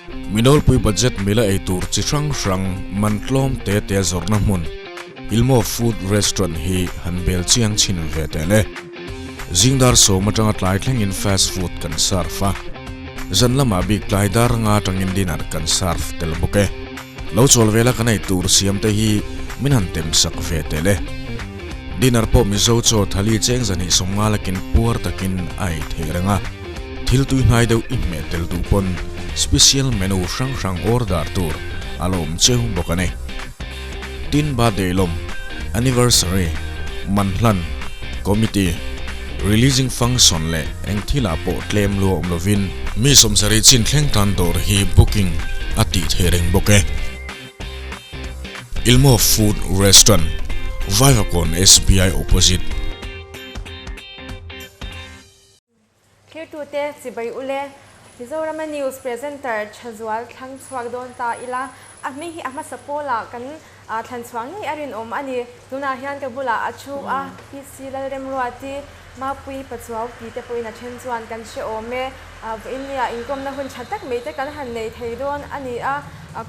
Minawlpui budget mila ei tur chi hrang hrang man tlawm te te zawrhna hmun Ilmo Food Restaurant hi han bel chiang chhin ve teh le. Zingdar sawm atanga tlai thlengin fast food kan serve a, zan lamah bik tlai dar nga atangin dinner kan serve tel bawk e. Lo chawl vela kan ei tur siam te hi min han tem sak ve teh le. Dinner pawh Mizo chaw thali cheng zahnih sawmnga lakin puar takin a ei theih reng a. Thil tui hnai deuh i hmeh tel duh pawn special menu hrang hrang order tur a la awm cheu bawk a ni. Tin birthday lawm, anniversary, manhlan, committee, releasing function leh eng thilah pawh tlem lua awm lovin mi sawmsarih chin thleng tan dawr hi booking a tih theih reng bawk e. Ilmo Food Restaurant, Vaivakawn SBI Opposite. Thirtute chibai ule, Mizorama News Presenter Thazual thlang chhuak dawn ta ila, a hming hi a hmasa pawlah kan thlan chhuah ngei a rinawm a ni. Tunah hian ka bulah a thu a, PC Lalremruati, Mapui Pachuau ti te pawhin a then chuan kan hre awm e. Vawiin nia inkawmna hun tha tak mai te kan han nei thei dawn a ni a,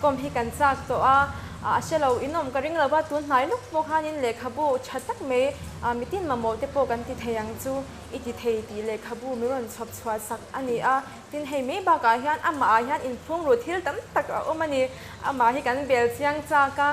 kawm hi kan chak tawh a, a hre lo inawm ka ring lo va, tun hnai lawk pawh khanin lehkhabu tha tak mai mitin mamawh te pawh kan ti thei ang chu. I ti thei tih lehkhabu min rawn chhawp chhuah sak a ni a, tin hei mai bakah hian amah ah hian inphung ru thil tam tak a awm a ni. Amah hi kan bel chiang chak a,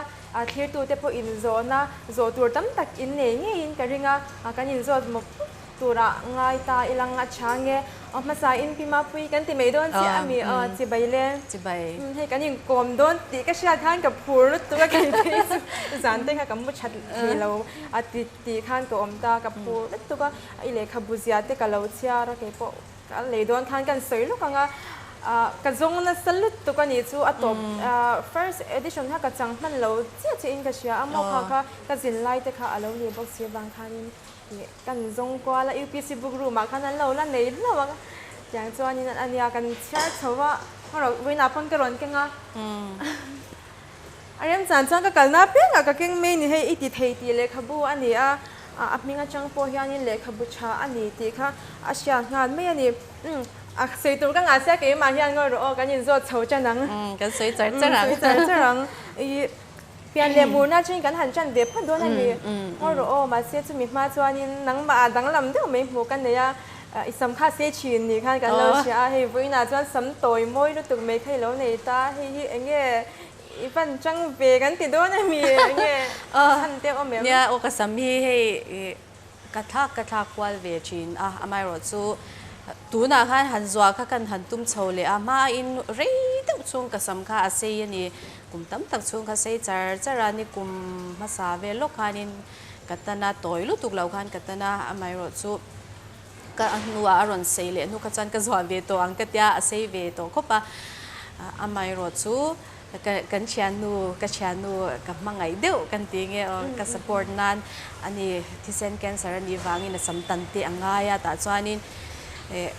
thlirtute pawh inzawhna zawh tur tam tak in nei ngeiin ka ring a, kan inzawt mawp mawp turah ngai ta ilang a tha nge. Aw hmasa in pi Mapui kan ti mai dawn chiah a mi aw chibai le. Chibai. Hei kan inkawm dawn tih ka hriat khan ka phur lutuk a kei phei chu zan te kha ka mu that thei lo a ti. Tih khan ka awm ta, ka phur vek tuk a, i lehkhabu zia te ka lo chhiar a, keipawh ka lei dawn khan kan sawi lawk ang a, ka zawng nasa lutuk a nih chu a tawp first edition kha ka chang hman lo chiah chiah in ka hria a, maw kha kha ka zin lai te kha a lo ni bawk si avang khanin kan zawng kual a, UPC book room ah khan an lo la nei hlauh a, tiang chuanin a nia kan chhiar chho a, vawiinah pawn ka rawn keng a. A remchan chuan ka kalna apiangah ka keng mai ni hei i ti thei tih lehkhabu a ni a, a hming atang pawh hianin lehkhabu tha a ni tih kha a hriat nghal mai a ni. Umm a sawi tur ka ngah sia keimah hian ngawi rawh aw kan inzawt chho tan ang. Umm kan sawi char char ang. Sawi char char ang. I pian leh murna chuan kan han tan ve phawt dawn a ni. Ngawi rawh aw mahse chumi hma chuanin nangmah ah danglam deuh mai hmuh ka nei a, i sam kha sei thin ni khan kan lo hria a, hei vawiinah chuan sam tawi mawi lutuk mai kha i lo nei ta, hei hi eng nge I van chang ve kan ti dawn a mi enge chhan te awm em? Nia aw ka sam hi hei ka thlak ka thlak kual ve thin a, amaherawh chu tunah khan han zuah kha kan han tum chho leh a, hma in rei deuh chhung ka sam kha a sei a ni, kum tam tak chhung kha sei char char a ni kum hmasa vel lawk khanin ka tan a tawi lutuk loh khan ka tan a, amaherawh chu Ka hnuah a rawn sei leh hnu kha chuan ka zuah ve tawh ang ka tia, a sei ve tawh khawp a. Amaherawh chu ka kan thiannu, ka thiannu ka hmangaih deuh kan ti nge aw, ka support nan a ni, thisen cancer a nih vangin a sam tan te a ngai a, tah chuanin eh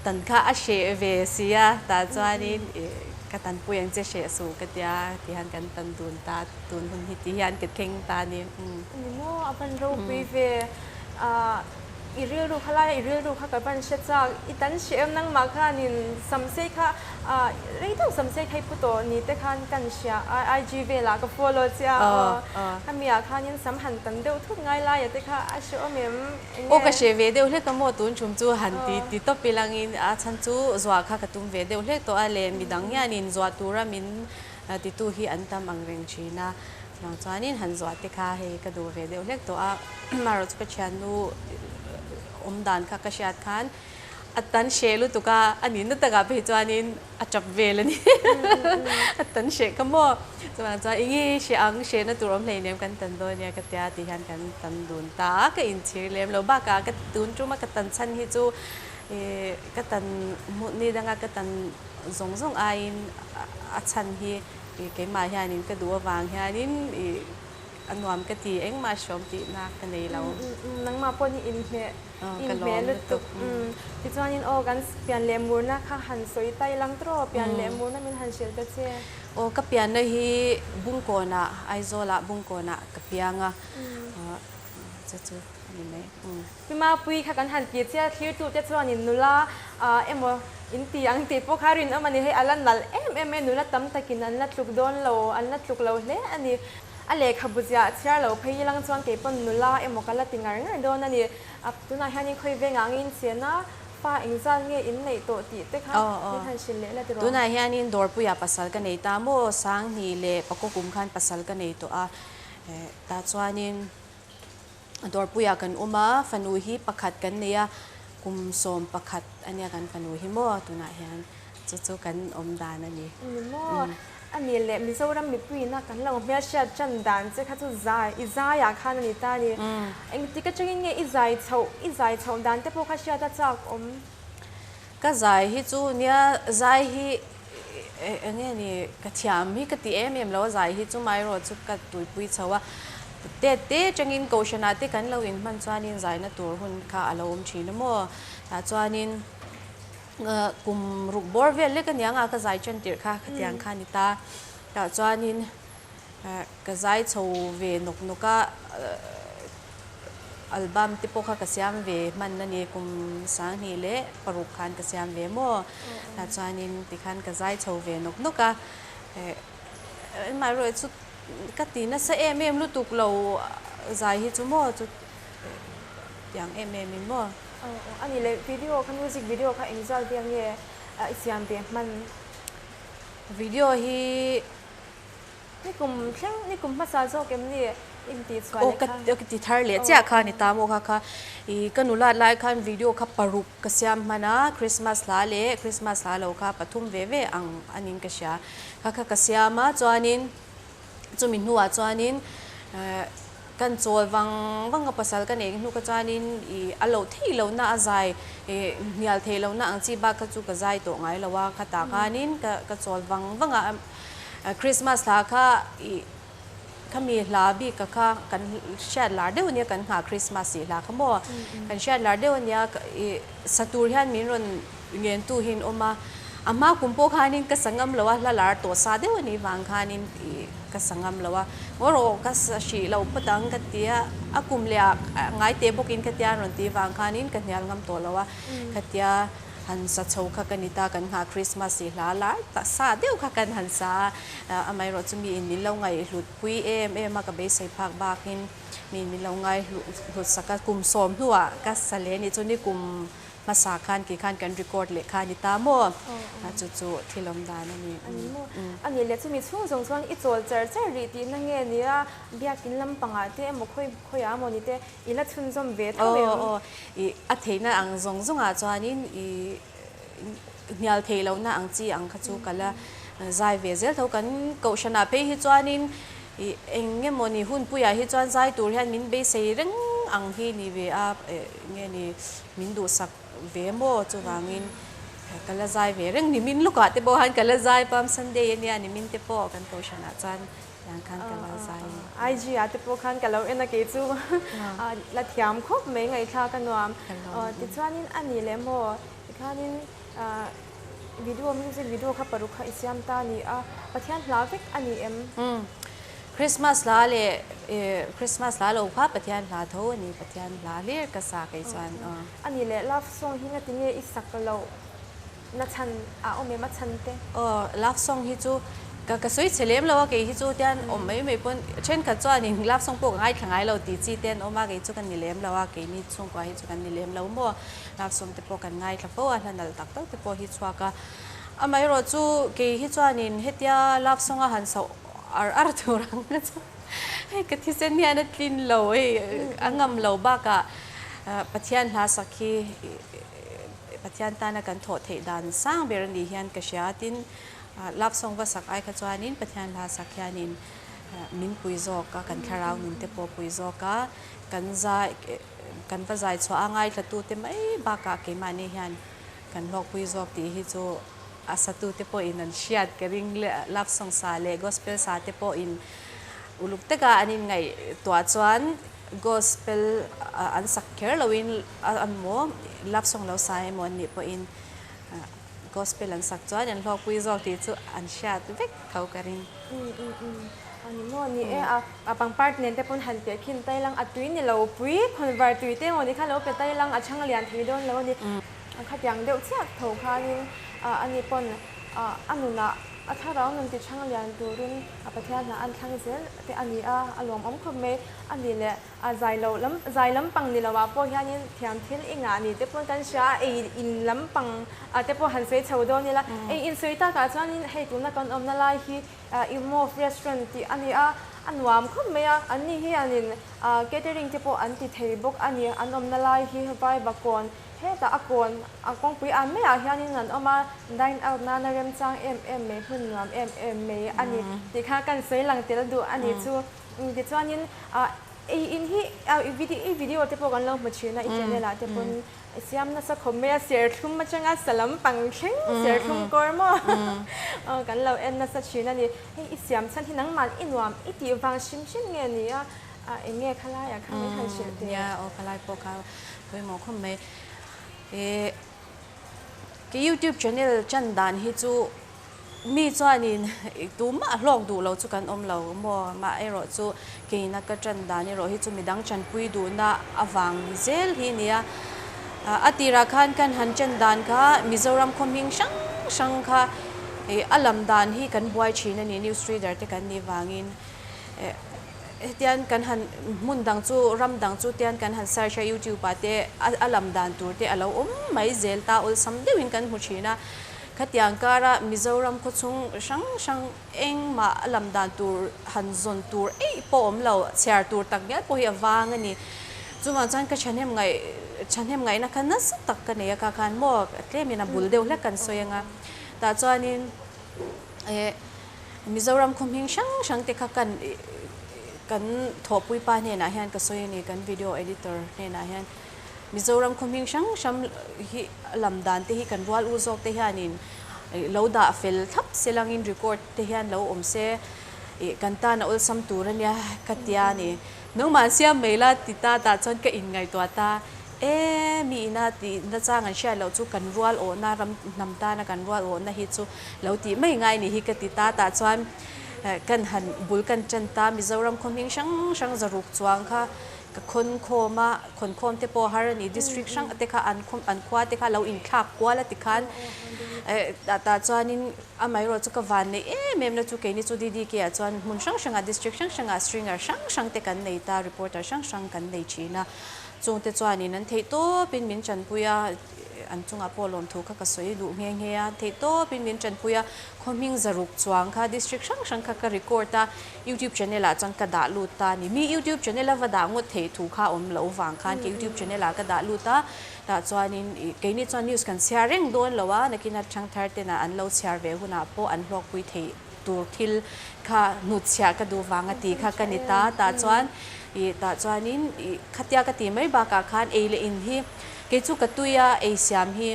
tan kha a hreh ve si a, tah chuanin eh ka tanpui ang che hreh suh ka tia, tihian kan tan dun ta, tun hun hi tihian ka thleng ta a ni. Ni maw, a van ropui ve. I rilru kha laia i rilru kha ka van hre chak, i tan hre em nangmah khanin samsei kha rei deuh samsei kha i pu tawh ni te khan kan hria a IG velah ka follow che a aw khami ah khanin sam han tam deuh thut ngai laia te kha a hre awm em enge. Aw ka hre ve deuh hlek a maw tun chhum chu han ti ti tawp ilangin a chhan chu zuah kha ka tum ve deuh hlek tawh a le midang hianin zuah tura min titu hi an tam ang reng thin a. Chuvang chuanin han zuah te kha hei ka duh ve deuh hlek tawh a, amaherawh chu ka thiannu awm dan kha ka hriat khan a tan hreh lutuk a, a nihna takah phei chuanin a tap vel a ni, a tan hreh ka maw. Chuvang chuan eng nge hreh ang, hrehna tur awm hleinem kan tan dawn nia ka tia ti hian kan tan dun ta a, ka inchhir lem lo bakah ka tun tuma ka tan chhan hi chu ka tan hmuh ni danga ka tan zawng zawng aiin a chhan hi I keimah hianin ka duh avang hianin i a nuam ka ti engmah hrawm tihna ka nei lo. Nangmah pawh ni inhmeh inhmeh lutuk. Tichuanin aw kan pian leh murna kha han sawi ta ilang tawh aw pian leh murna min han hrilh ta che. Aw ka pianna hi Bungkawnah Aizawlah Bungkawnah ka piang a chu chu a ni mai. Pi Mapui kha kan han ti chiah thlirtute chuanin nula emaw in ti ang tih pawh kha rinawm a ni. Hei a la nalh em em mai, nula tam takin an la tluk dawn lo, an la tluk lo hle a ni. A lehkhabu ziah chhiar lo phei ilang chuan kei pawn nula emaw ka la ti ngar ngar dawn a ni. A tunah hianin khawi vengah nge in chen a, fa engzat nge in neih tawh tih te kha min han hrilh leh la tiraw? Tunah hianin Dawrpuiah pasal ka nei ta maw? Sanghnih leh Pakua kum khan pasal ka nei tawh a, tah chuanin Dawrpuiah kan awm a, fanu hi pakhat kan nei a, kum 11 a nia kan fanu hi maw tunah hian chu chu kan awm dan a ni. Ni maw? A nih leh Mizoram mipuiina kan lo hmelhriat tan dan che kha chu zai, i zaiah khan a ni ta a ni. Engtik atangin nge i zai chhoh, i zai chhoh dan te pawh kha hriat a chak awm? Ka zai hi chu nia zai hi eng nge ni ka thiam hi ka ti em em lo a zai hi chu maherawh chu ka tuipui chho a tet te atangin kohhranah te kan lo inhman chuanin zaina tur hun kha a lo awm thin a maw tah chuanin kum ruk bawr vel lek aniang a ka zai tan tirh kha khatiang kha a ni ta tah chuanin Ka zai chho ve nawk nawk a, album te pawh kha ka siam ve hman a ni, kum 2006 khan ka siam ve maw? Tah chuanin tikhan ka zai chho ve nawk nawk a, amaherawhchu chu ka ti nasa em em lutuk lo zai hi chu maw chu tiang em em in maw? A ni leh video kha music video kha engzat vel nge i siam ve hman? Video hi. Ni kum thleng, ni kum hmasa zawk em ni in tih chhuah leh kha? Aw ka ti thar leh chiah kha ni ta maw kha kha. I ka nulat lai khan video kha paruk ka siam hman a, Christmas hla leh Christmas hla lo kha pathum ve ve ang a ning ka hria. Kha kha ka siam a, chuanin chumi hnuah chuanin kan chawl vang vang a pasal ka neih hnu kha chuanin i a loh theih lohna a zai i hnial theih lohna ang chi bak kha chu ka zai tawh ngai lo a, khatah khanin ka ka chawl vang vang a. Christmas hla kha i khami hla bik a kha kan hriat lar deuh ania kan nghah Christmas tih hla kha maw kan hriat lar deuh ania i sa tur hian min rawn ngen tu hi an awm a a hma kum pawh khanin ka sa ngam lo a hla lar tawh sa deuh anih vang khanin i ka sa ngam lo a ngaw rawh ka sa hrih lo phawt ang ka ti a a kum leh ah ngai teh bawkin ka tia an rawn tih vang khanin ka hnial ngam tawh lo a ka tia. Han sa chho kha ka ni ta, kan nghah Christmas i hla lar tak sa deuh kha kan han sa a, amaherawh chu miin min lo ngaihhlut pui em em a, ka beisei phak bakin miin min lo ngaihhlut sak a, kum sawm hnuah ka sa leh a nih chu ni kum hmasa khan kei khan kan record leh kha a ni ta maw, chu chu thil awm dan a ni. A ni maw? A nih leh chumi chhung zawng chuan i chawl char char rih tihna nge nia biakin lampangah te emaw khawi khawiah emaw ni te I la chhunzawm ve tho em? Aw aw, i a theihna ang zawng zawngah chuanin i hnial theih lohna ang chi ang kha chu ka la zai ve zel tho. Kan kohhranah phei hi chuanin i eng nge mawni hunpuiah hi chuan zai tur hian min beisei reng ang hi ni ve a, nge ni min duhsak ve maw chuvangin ka la zai ve reng. Nimin lukah te pawh khan ka la zai Palm Sunday ania nimin te pawh kan kohhranah chuan. Tiang khan ka lo zai ni. IG ah te pawh khan ka lo en a kei chu la thiam khawp mai ngaihthlak a nuam. Tichuanin a nih leh maw tikhanin video music video kha paruk kha i siam ta a ni a, Pathian hla vek a ni em? Christmas hla leh Christmas hla lo kha Pathian hla tho a ni, Pathian hla hlir ka sa kei chuan. A nih leh love song hi ngatinge i sak loh? Na chhan a awm em a chhan te? Aw, love song hi chu ka ka sawi chhe lem lo a, kei hi chu tian awm mai mai pawn thenkhat chuanin love song pawh ka ngaithla ngai lo tih chi te an awm a, kei chu ka ni lem lo a, keini chhungkua hi chu kan ni lem lo maw, love song te pawh kan ngaithla fo a, hla nalh tak tak te pawh hi chhuak a, amaherawh chu kei hi chuanin hetia love song a han sauh ar ar tur ang kha chu hei ka thisen hian a tlin lo hei a ngam lo bakah Pathian hla sak hi Pathian tana kan thawh theih dan sang ber a nih hian ka hria. Tin, love song va sak ai kha chuanin Pathian hla sak hianin min pui zawk a, kan thlarau nun te pawh pui zawk a, kan zai kan va zai chhuah a ngaithlatute mai bakah keimahni hian kan hlawkpui zawk tih hi chu a satute pawhin an hriat ka ring leh love song sa leh gospel sa te pawhin uluk taka an inngaihtuah chuan Gospel an sak kher loin emaw love song lo sa emaw an nih pawhin gospel an sak chuan an hlawkpui zawk tih chu an hriat vek tho ka ring. A ni maw? Ni e, a pangpar nen te pawn han pe khin tai lang, a tui ni lo pui, khawnvar tui te emaw ni khan lo pe tai lang, a chhang lian thei dawn lo a ni. Khatiang deuh chiah tho khanin ani pawn a nunah. A thlarau nun ti chhang lian turin a Pathian hna an thlang zel te a ni a, a lawmawm khawp mai. A nih leh a zai lo lam, zai lampang ni lo ah pawh hianin thiam thil i ngah ni te pawn kan hria a, ei in lampang ah te pawh han sawi chho dawn ila. Ei in sawi takah chuanin hei tuna kan awmna lai hi Imov restaurant tih a ni a, a nuam khawp mai a, anni hianin catering te pawh an ti thei bawk a ni. An awmna lai hi Vaivakawn Hetah a kawn a kawngpui an maiah hianin an awm a, dine out nana remchang em em mai, hmun nuam em em mai a ni tih kha kan sawi lang tel duh a ni chu. Tichuanin ei in hi i video te pawh kan lo hmu thin a, i channel ah te pawn i siam nasa khawp mai a, serthlum atanga sa lampang thleng serthlum kawr maw kan lo en nasa thin a ni. Hei i siam chhan hi nangmah i nuam i tih vang hrim hrim nge ni a, eng nge khalaiah kha min han hrilh teh? Nia aw khalai pawh kha. Pawimawh khawp mai. Ih ka youtube channel chan dan hi chu mi chuanin tumah hlawk duh lo chu kan awm lo maw amaherawh chu keina ka chan dan erawh hi chu midang chanpui duhna avang zel hi nia. A tirah khan kan han chan dan kha Mizoram khaw hming hrang hrang kha ih a lam dan hi kan buai thin a ni news reader te kan nih vangin. Hetiang kan han hmun dang chu ram dang chu tian kan han search a youtube ah te a lam dan tur te a lo awm mai zel ta awlsam deuhin kan hmu thin a. Khatiang kara Mizoram khawchhung hrang hrang engmah a lam dan tur han zawn tur eih pawh awm lo chhiar tur tak ngial pawh hi a vang a ni. Chuvang chuan ka thahnem ngaih thahnem ngaihna kha nasa tak ka nei a kha khan maw tlemin a bul deuh hlek kan sawi anga tah chuanin eh Mizoram khaw hming hrang hrang te kha kan kan thawhpui pa hnenah hian ka sawi a ni, kan video editor hnenah hian Mizoram khaw hming hrang hrang hi lam dan te hi kan rual u zawk te hianin lo dah fel thlap se langin record te hian lo awm se ih kan tan a awlsam tur a nia ka tia a ni. Nangmah siam mai la ti ta tah chuan ka inngaihtuah ta e, mi ina tih nachang an hriat loh chu kan rual awhna ram hnam tana kan rual awhna hi chu lo tih mai ngai ni hi ka ti ta tah chuan kan han bul kan tan ta Mizoram khaw hming hrang hrang zaruk chuang kha ka khawn khawm a, khawn khawm te pawh har a ni district hrang te kha an an khua te kha lo inthlak kual a ti khan tah chuanin Amaherawh chu ka van neih em em na chu keini chu DDK ah chuan hmun hrang hrangah district hrang hrangah stringer hrang hrang te kan nei ta, reporter hrang hrang kan nei thin a. Chung te chuanin an theih tawpin min tanpui a, an chungah pawh lawmthu kha ka sawi duh nghe nghe a, theih tawpin min tanpui a, khaw hming zaruk chuang kha district hrang hrang kha ka record a, youtube channel ah chuan ka dah lut ta a ni. Mi youtube channel a va dah ngawt theih thu kha awm loh vang khan ka youtube channel ah ka dah lut a. Tah chuanin ih keini chuan news kan chhiar reng dawn lo a, nakina thangthar tena an lo chhiar ve hunah pawh an hlawkpui theih tur thil kha hnutchhiah ka duh vang a tih kha ka ni ta. Tah chuan ih tah chuanin ih khatia ka tih mai bakah khan ei leh in hi kei chu ka tui a ei siam hi.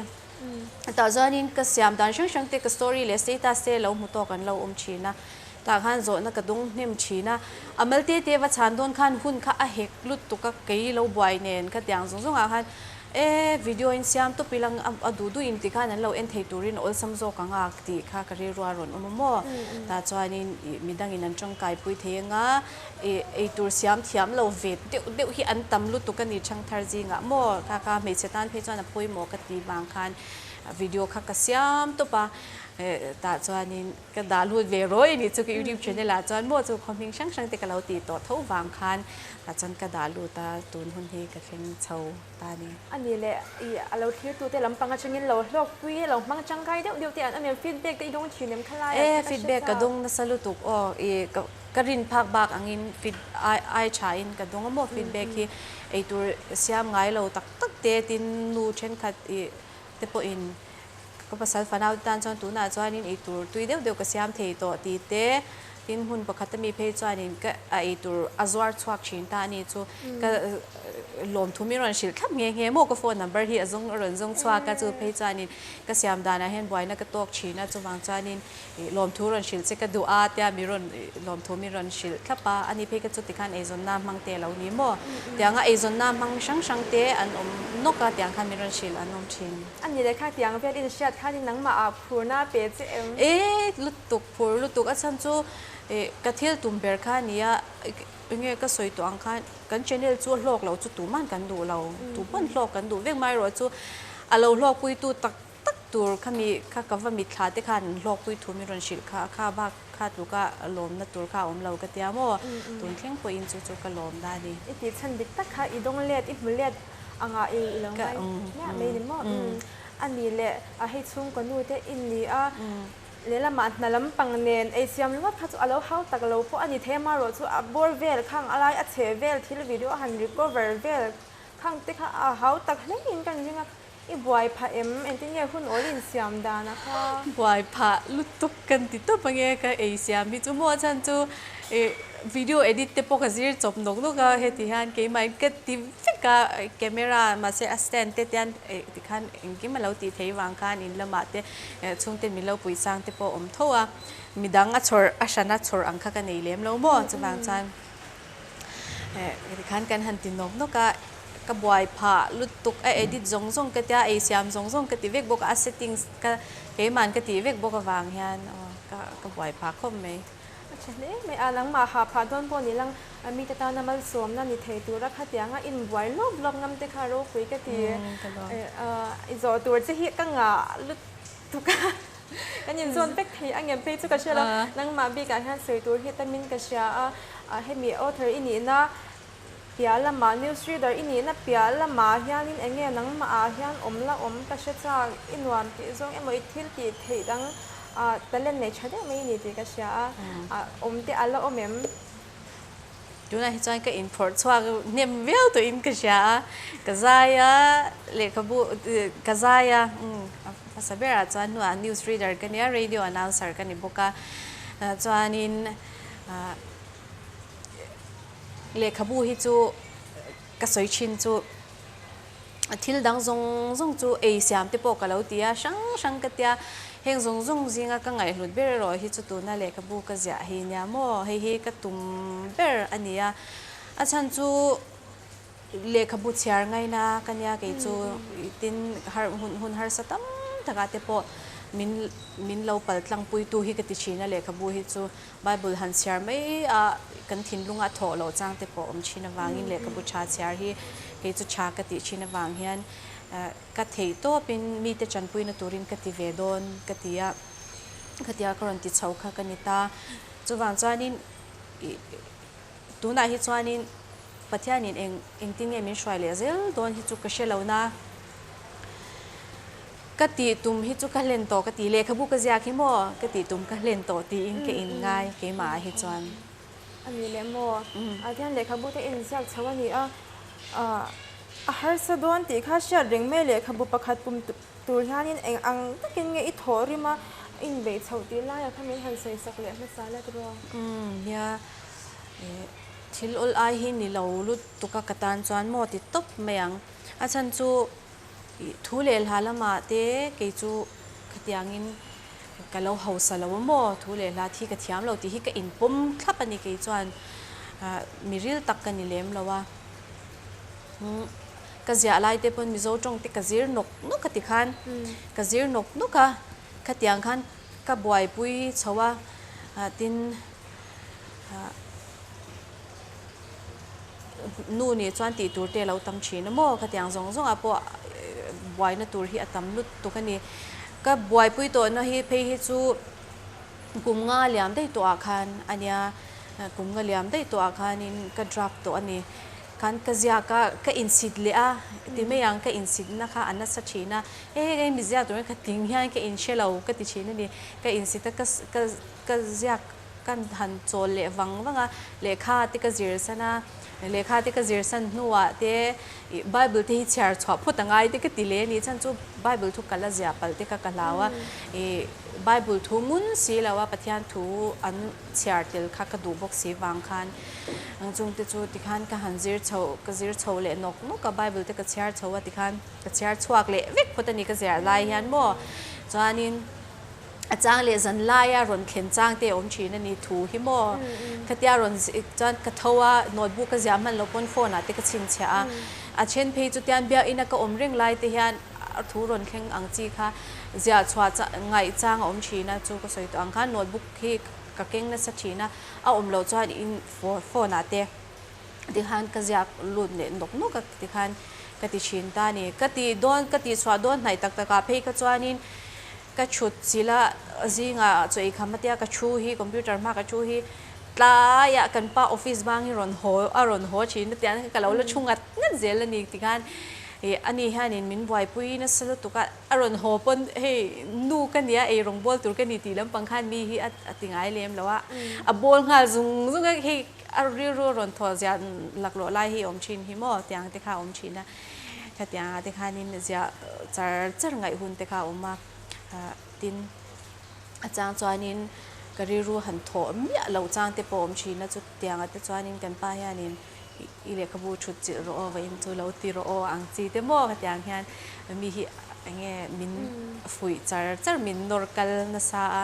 Tah chuanin ka siam dan hrang hrang te ka story leh status te lo hmu tawk an lo awm thin a. Tah khan zawhna ka dawng hnem thin a, a mal te te va chhan dawn khan hun kha a hek lutuk a, kei lo buai nen kha tiang zawng zawngah khan e video in siam tawp ila a duh duh in ti khan an lo en thei turin a awlsam zawk ang a tih kha ka rilru a rawn awm a maw. Tah chuanin ih midangin an tangkai pui thei anga ih eitur siam thiam lo ve deuh deuh hi an tam lutuk a ni thangthar zingah maw kha kha hmeichhe tan phei chuan a pawimawh ka ti vang khan video kha ka siam tawp a tah chuanin Ka dah lut ve rawi a nih chu ka youtube channel ah chuan maw chu khaw hming hrang hrang te ka lo tih tawh tho vang khan tah chuan ka dah lut a tun hun hi ka thleng chho ta a ni. A ni leh i a lo thlir tu te lampang atangin lo hlawk pui lo hmang tangkai deuh deuh te an awm em feedback te i dawng thin em khalai ah E feedback ka dawng nasa lutuk aw i ka ka rin phak bak angin feed ai ai tha in ka dawng a maw feedback hi eitur siam ngai lo tak tak te tin nu thenkhat i te pawhin Ka pasal fanau te tan chuan tunah chuanin eitur tui deuh deuh ka siam thei tawh tih te, tin hmun pakhat ami phei chuanin ka a eitur a zuar chhuak thin ta a ni chu ka lawmthu min rawn hrilh thlap nghe nghe maw ka phone number hi a zawng a rawn zawng chhuak a chu phei chuanin ka siam danah hian buaina ka tawk thin a chuvang chuanin ih lawmthu rawn hrilh che ka duh a tia mi rawn lawmthu min rawn hrilh thlap a, ani phei ka chu tikhan eizawnna hmang te a lo ni maw tianga eizawnna hmang hrang hrang te an awm nawk a tiang khan min rawn hrilh an awm thin. A ni leh kha tiang vel in hriat khanin nangmah ah phurna a pe che em? E lutuk phur lutuk a chhan chu eh ka thil tum ber kha a nia enge ka sawi tawh ang khan kan channel chu a hlawk lo chu tuman kan duh lo tu pawn hlawk kan duh vek mai erawh chu a lo hlawkpui tu tak tak. tur khami kha ka va mitthla te khan an hlawkpui thu min rawn hrilh kha kha bak kha tluka lawmna tur kha a awm lo ka tia maw tun thleng pawhin chu chu ka lawm na a ni. I tih chhan dik tak kha i dawng let i hmu let anga i lo ngai miah mai ni maw? A ni leh a hei chhungkaw nu te i ni a, lehlamah hna lampang nen ei siam ringawt kha chu a lo hau tak lo pawh a ni thei a, amaherawh chu a bawr vel khang a lai a chhe vel thil video a han recover vel khang te kha a hau tak hle in kan ring a, i buai phah em? Engtin nge hun awl insiam dan a kha? Buai phah lutuk kan ti tawp ange ka ei siam hi chu maw chhan chu ih video edit te pawh ka zir chawp nawk nawk a heti hian keimah ka ti vek a camera mahse a stand te tian ih tikhan engkim a lo tih theih vang khan in lamah te chhungte min lo pui chang te pawh a awm tho a midang a chhawrh a hrana chhawrh ang kha ka nei lem lo maw chuvang chuan Tikhan kan han ti nawk nawk a, ka buai phah lutuk a edit zawng zawng ka tia, ei siam zawng zawng ka ti vek bawk a, a settings ka keiman ka tih vek bawk avang hian aw ka buai phah khawp mai. A tha hle mai a, nangmah ha phah dawn pawh ni lang, mite tana malsawmna ni thei tura khatianga inbuai lawk lawk ngam te kha ropui ka ti. I zawh tur che hi ka ngah lutuk a. Kan inzawn vek thei a ngem phei chu ka hria lo. Nangmah bikah hian sawi tur hi tamin ka hria a, hemi author i nihna piah lamah, news reader i nihna piah lamah hianin eng nge nangmah ah hian awm la awm ka hre chak, i nuam tih zawng emaw i thil tih theih dang talent nei tha deuh mai i ni tih ka hria a, awm te a la awm em? Tunah hi chuan ka inphawrh chhuak hnem viau tawhin ka hria a, ka zai a, lehkhabu ka zai a, a hmasa berah chuan hnuah news reader ka nia, radio announcer ka ni bawk a, chuanin lehkhabu hi chu ka sawi thin chu Thil dang zawng zawng chu ei siam te pawh ka lo ti a, hrang hrang ka tia. Heng zawng zawng zinga ka ngaihhlut ber erawh hi chu tuna lehkhabu ka ziah hi nia maw, hei hi ka tum ber a ni a. A chhan chu lehkhabu chhiar ngaina ka nia kei chu tin har hun hun harsa tam takah te pawh min min lo pal tlangpuitu hi ka ti thin a lehkhabu hi chu. Bible han chhiar mai a, kan thinlunga thawh loh chang te pawh awm thin avangin lehkhabu tha chhiar hi kei chu tha ka tih thin avang hian ka theih tawpin mite tanpuina turin ka ti ve dawn ka ti a, khatia ka rawn ti chho kha ka ni ta. Chuvang chuanin tunah hi chuanin Pathianin eng engtin nge min hruai leh zel dawn hi chu ka hre lo na. Ka tih tum hi chu ka hlen tawh ka ti, lehkhabu ka ziak hi maw ka tih tum ka hlen tawh tiin ka in ngai keimah ah hi chuan. A ni leh maw? A tihian lehkhabu te in ziak chho a ni a, a harsa dawn tih kha hriat reng mai lehkhabu pakhat pum tur hianin eng ang takin nge i thawh rim a, in beih chhoh tih laiah kha min han sawi sak leh hmasa la tiraw? Nia, thil awl ai hi ni lo lutuk a ka tan chuan maw ti tawp mai ang. A chhan chu Thu leh hla lamah te kei chu khatiangin ka lo hausa lo a maw, thu leh hla thi ka thiam lo tih hi ka inpawm thlap a ni kei chuan mi ril tak ka ni lem lo a. Ka ziah lai te pawn Mizo tawng te ka zir nawk nawk a ti khan ka zir nawk nawk a, khatiang khan ka buaipui chho a, tin Nu nih chuan tih tur te a lo tam thin a maw? Khatiang zawng zawngah pawh buaina tur hi a tam lutuk a ni. Ka buaipui tawhna hi phei hi chu kum nga liam daih tawhah khan a nia, kum nga liam daih tawhah khanin ka draft tawh a ni. Khan ka ziak a, ka insit leh a, ti mai ang ka insitna kha a nasa thin a, hei hei mi ziak turin kha tling hian ka inhre lo ka ti thin a ni. Ka insit a, ka ka ziak. Ka han chawl leh vang vang a, lehkha te ka zir san a, lehkha te ka zir san hnuah te ih Bible te hi chhiar chhuah phawt a ngai te ka ti leh a ni chhan chu Bible thu ka la zia palh te kha ka hlau a, ih Bible thu ngun si lo a Pathian thu an chhiar tel kha ka duh bawk si vang khan ang chung te chu tikhan ka han zir chho ka zir chho leh nawk nawk a Bible te ka chhiar chho a tikhan ka chhiar chhuak leh vek phawt a ni ka ziah lai hian maw chuanin. A chang leh zan laia rawn thlen chang te a awm thin a ni thu hi maw? Khatia rawn chuan ka tho a, notebook ka ziah hman loh pawn phone ah te ka chhinchhiah a. A then phei chu tian biakina ka awm reng lai te hian thu rawn thleng ang chi kha ziah chhuah ngaih chang a awm thin a, chu ka sawi tawh ang khan notebook hi ka keng nasa thin a, a awm loh chuan in phone ah te tikhan ka ziak lut leh nawk nawk a tikhan ka ti thin ta a ni. Ka tih dawn, ka tih chhuah dawn hnaih tak takah phei kha chuanin ka chhut chilh a, zingah chaw ei kham atia ka thu hi, computer hma ka thu hi tlaiah kan pa office bang hi rawn haw, a rawn haw thin a tiang ka lo la thu ngat ngat zel a ni tikhan ih ani hianin min buaipui nasa lutuk a, a rawn haw pawn hei nu ka nia eirawng bawl tur ka ni tih lampang khan mi hi a ti ngai lem lo a, a bawl nghal zung zung a hei a rilru a rawn thaw ziah laklawh lai hi a awm thin hi maw tiang te kha a awm thin a, khatiangah te khanin ziah char char ngaih hun te kha a awm a, tin a chang chuanin ka rilru han thawh miah loh chang te pawh a awm thin a, chutiangah te chuanin kan pa hianin i lehkhabu thut chilh rawh aw vawiin chu lo ti rawh aw ang chi te maw khatiang hian mi hi eng nge min fuih char char min nawr kal nasa a.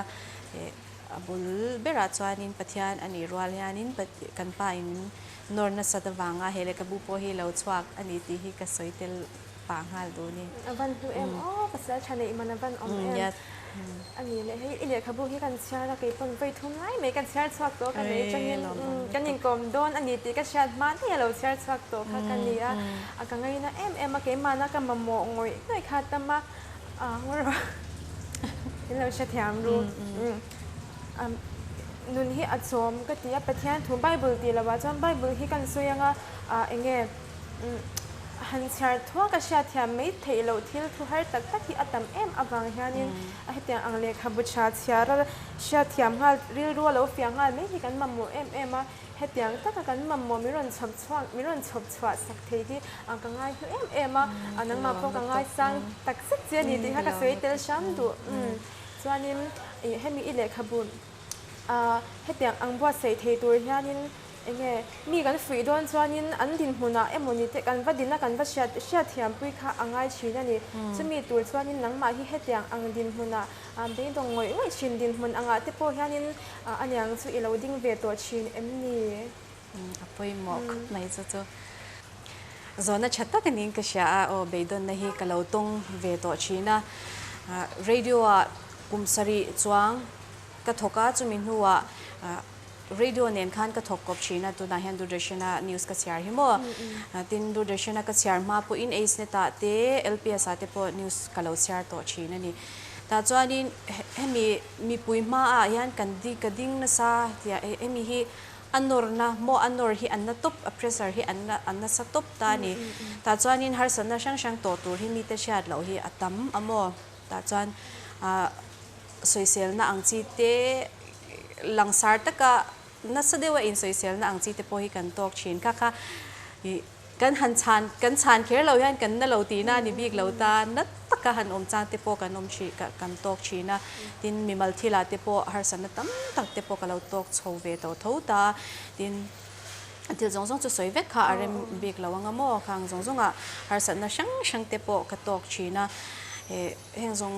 A bul berah chuanin Pathian a nih rual hianin kan pa in min nawr nasat avanga he lehkhabu pawh hi lo chhuak a ni tih hi ka sawi tel pah nghal duh a ni. A van hlu em aw, pasal tha neih man a van awm em a ni leh hei i lehkhabu hi kan chhiar a kei pawn vawi thum lai mai kan chhiar chhuak tawh ka nei atangin kan inkawm dawn a ni tih ka hriat hma daih a lo chhiar chhuak tawh kha ka ni a, a ka ngaina em em a keimahna ka mamawh ngawih ngawih kha tam a. In lo hrethiam ru. Nun hi a chawm ka ti a, Pathian thu Bible tih lovah chuan Bible hi kan sawi anga eng nge han chhiar thuak a hriatthiam mai theih loh thil thu har tak tak hi a tam em avang hianin hetiang ang lehkhabu tha chhiar a hriatthiam nghal rilru a lo fiah nghal mai hi kan mamawh em em a. Hetiang taka kan mamawh min rawn chhawp chhuak, min rawn chhawp chhuah sak thei hi ka ngai hlu em em a, nangmah pawh ka ngaisang tak zet che a ni tih kha ka sawi tel hram duh. Chuanin ih hemi i lehkhabu hetiang ang buatsaih thei tur hianin eng nge mi kan fuih dawn chuanin an dinhmunah emaw ni te kan va dina kan va hriat hriatthiampui kha a ngai thin a ni. Chumi tur chuanin nangmah hi hetiang ang dinhmunah beidawng ngawih ngawih thin dinhmun angah te pawh hianin A niang chu i lo ding ve tawh thin em ni? A pawimawh khawp mai chu chu. Zawhna tha tak aniin ka hria a, aw beidawnna hi ka lo tawng ve tawh thin a. Radio ah kum sarih chuang ka thawk a, chumi hnuah radio nen khan ka thawk kawp thin a, tunah hian Doordarshan-a news ka chhiar hi maw. Tin, Doordarshan-a ka chhiar hma pawhin Acenet ah te, LPS ah te pawh news ka lo chhiar tawh thin a ni. Tah chuanin hemi mipui hmaah hian kan di ka ding nasa tia hemi hi a nawrna maw a nawr hi an na tawp a pressure hi an an nasa tawp ta a ni. Tah chuanin harsatna hrang hrang tawh tur hi mite hriat loh hi a tam a maw. Tah chuan ah sawiselna ang chi te langsar taka nasa deuha insawiselna ang chi te pawh hi kan tawk thin kha kha ih Kan han chhan, kan chhan kher lo hian kan na lo tihna a ni bik lo ta, na taka han awm chang te pawh kan awm thin, kan tawk thin a. Tin, mimal thilah te pawh harsatna tam tak te pawh ka lo tawk chho ve tawh tho ta. Tin, thil zawng zawng chu sawi vek kha a rem bik lo anga maw, khang zawng zawngah harsatna hrang hrang te pawh ka tawk thin a. Heng zawng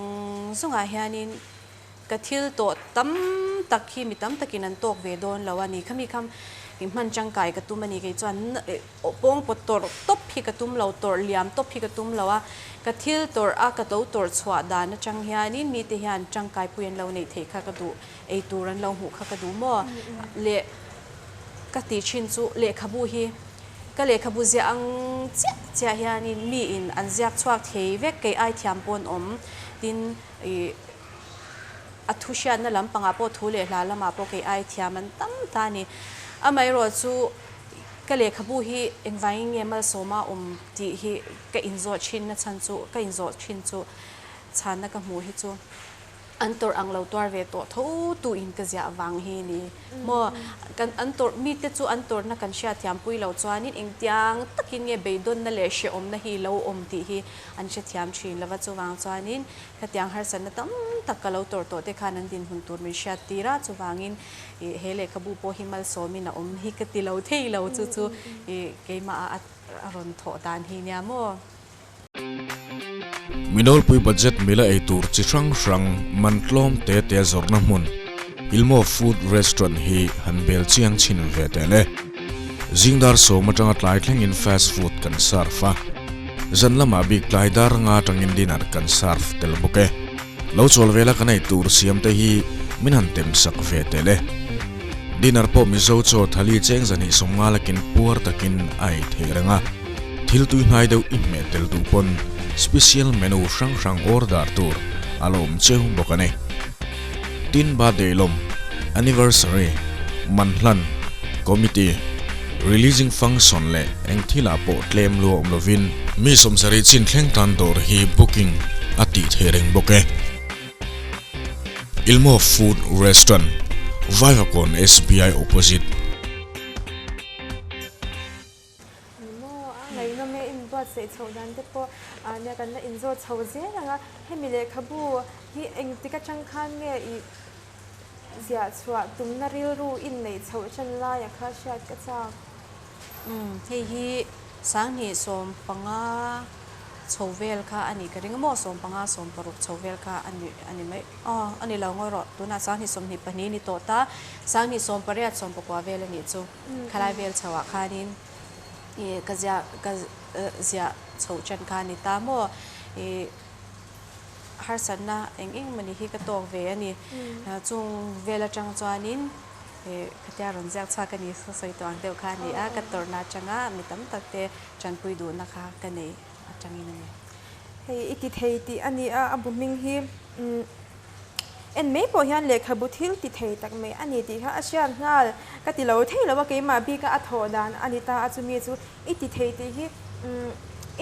zawngah hianin Ka thil tawh tam tak hi mi tam takin an tawk ve dawn lo a ni. Khami kham hman tangkai ka tum a ni. Kei chuan pawng pawt tawrh tawp hi ka tum lo, tawrh liam tawp hi ka tum lo a. Ka thil tawrh a, ka lo tawrh chhuah dan atang hianin mite hian tangkai pui an lo neih theih kha ka duh, ei tur an lo hmuh kha ka duh maw? Leh ka tih thin chu lehkhabu hi ka lehkhabu ziah ang chiah chiah hianin miin an ziak chhuak thei vek, kei ai thiam pawh an awm. Tin, ih. A thu hriatna lampangah pawh thu leh hla lamah pawh kei ai thiam an tam ta a ni. Amaherawh chu ka lehkhabu hi engvangin nge malsawma awm tih hi ka inzawh thin na chhan chu ka inzawh thin chu chhanna ka hmuh hi chu an tawrh ang lo tuar ve tawh tho tu in ka ziah vang hi a ni. Maw kan an tawrh mite chu an tawrhna kan hriatthiam pui loh chuanin engtiang takin nge beidawnna leh hrehawmna hi lo awm tih hi an hrethiam thin lova chuvang chuanin Khatiang harsatna tam tak ka lo tawrh tawh te khan an dinhmun tur min hriat tir a, chuvangin ih he lehkhabu pawh hi malsawmin a awm hi ka ti lo thei lo, chu chu ih keimah a a rawn thawh dan hi nia maw. Minawlpui budget mila ei tur chi hrang hrang man tlawm te te zawrhna hmun Ilmo Food Restaurant hi han bel chiang chhin ve teh le. Zingdar sawm atanga tlai thlengin fast food kan serve a. Zan lamah bik tlai dar nga atangin dinner kan serve tel bawk e. Lo chawl vela kan ei tur siam te hi min han tem sak ve tel e. Dinner pawh Mizo chaw thali cheng zan hi sawmnga lakin puar takin a ei theih reng a. Thil tuihnai deuh i hmeh tel duh pawn special menu hrang hrang order tur a la awm cheu bawk a ni. Tin birthday lawm, anniversary, manhlan, committee, releasing function leh eng thilah pawh tlem lua awm lovin mi sawmsarih chin thleng tan dawr hi booking a tih theih reng bawk e. Ilmo Food Restaurant, Vaivakawn SBI opposite. Ni maw, a ngaihnawm e, inbuatsaih chhoh dan te pawh nia kan la inzawt chho zel ang a, hemi lehkhabu hi engtik atang khan nge i ziah chhuah tumna rilru inneih chhoh tan laia kha hriat ka chak. Umm, hei hi 2015 chho vel kha a nih ka ring a maw, 15, 16 chho vel kha a ni a ni mai. Aw, a ni lo ngawi rawh, tunah 2022 ni tawh ta, 2018, 19 vel a nih chu. Khalai vel chho ah khanin ih ka ziah ka ziah chhoh ṭan kha a ni ta maw? Ih harsatna eng eng mawni hi ka tawk ve a ni. Chung vel aṭang chuanin ih khatia rawn ziak chhuak a ni sawi tawh ang deuh kha a ni a, ka tawrhna aṭanga mi tam tak te ṭanpui duhna kha ka nei aṭangin a ni. Hei i ti thei tih a ni a, a bu hming hi umm. En mai pawh hian lehkhabu thil ti thei tak mai a ni tih kha a hriat nghal. Ka ti lo thei lo a, keimah bika a thawh dan a ni ta a, chumi chu i ti thei tih hi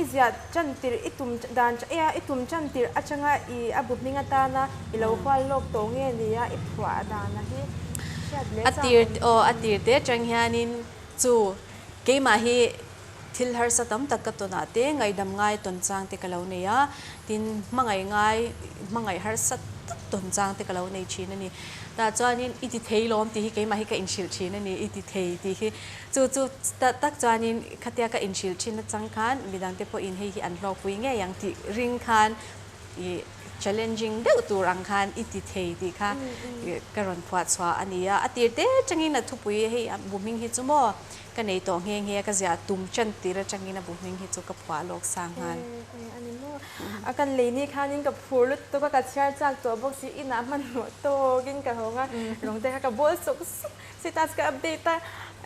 i ziah tan tirh i tum dan i tum tan tirh atanga i a bu hming atana i lo hual lawk tawh nge nia i phuah dana hi hriat leh A tir aw a tir te atang hianin chu keimah hi Thil harsa tam tak ka tawnah te ngaihdam ngai tawn chang te ka lo nei a, tin hmangaih ngai hmangaih harsa tak tawn chang te ka lo nei thin a ni. Tah chuanin i ti thei lawm tih hi keimah hi ka inhrilh thin a ni, i ti thei tih hi. Chu chu tak tak chuanin khatia ka inhrilh thin atang khan midangte pawhin hei hi an hlawkpui ngei ang tih ring khan i challenging deuh tur ang khan i ti thei tih kha ka rawn phuah chhuah a ni a. A tir te atangin a thupui hei bu hming hi chu maw Ka nei tawh nghe nghe a, ka ziah tum ṭan tir aṭangin a bu hming hi chu ka phuah lawk sang nghal. E, a ni maw? A kan lei ni khanin ka phur lutuk a, ka chhiar chak tawh bawk si, inah hmanhmawh tawkin ka hawng a, rawng te kha ka bawl suk suk, status ka update a,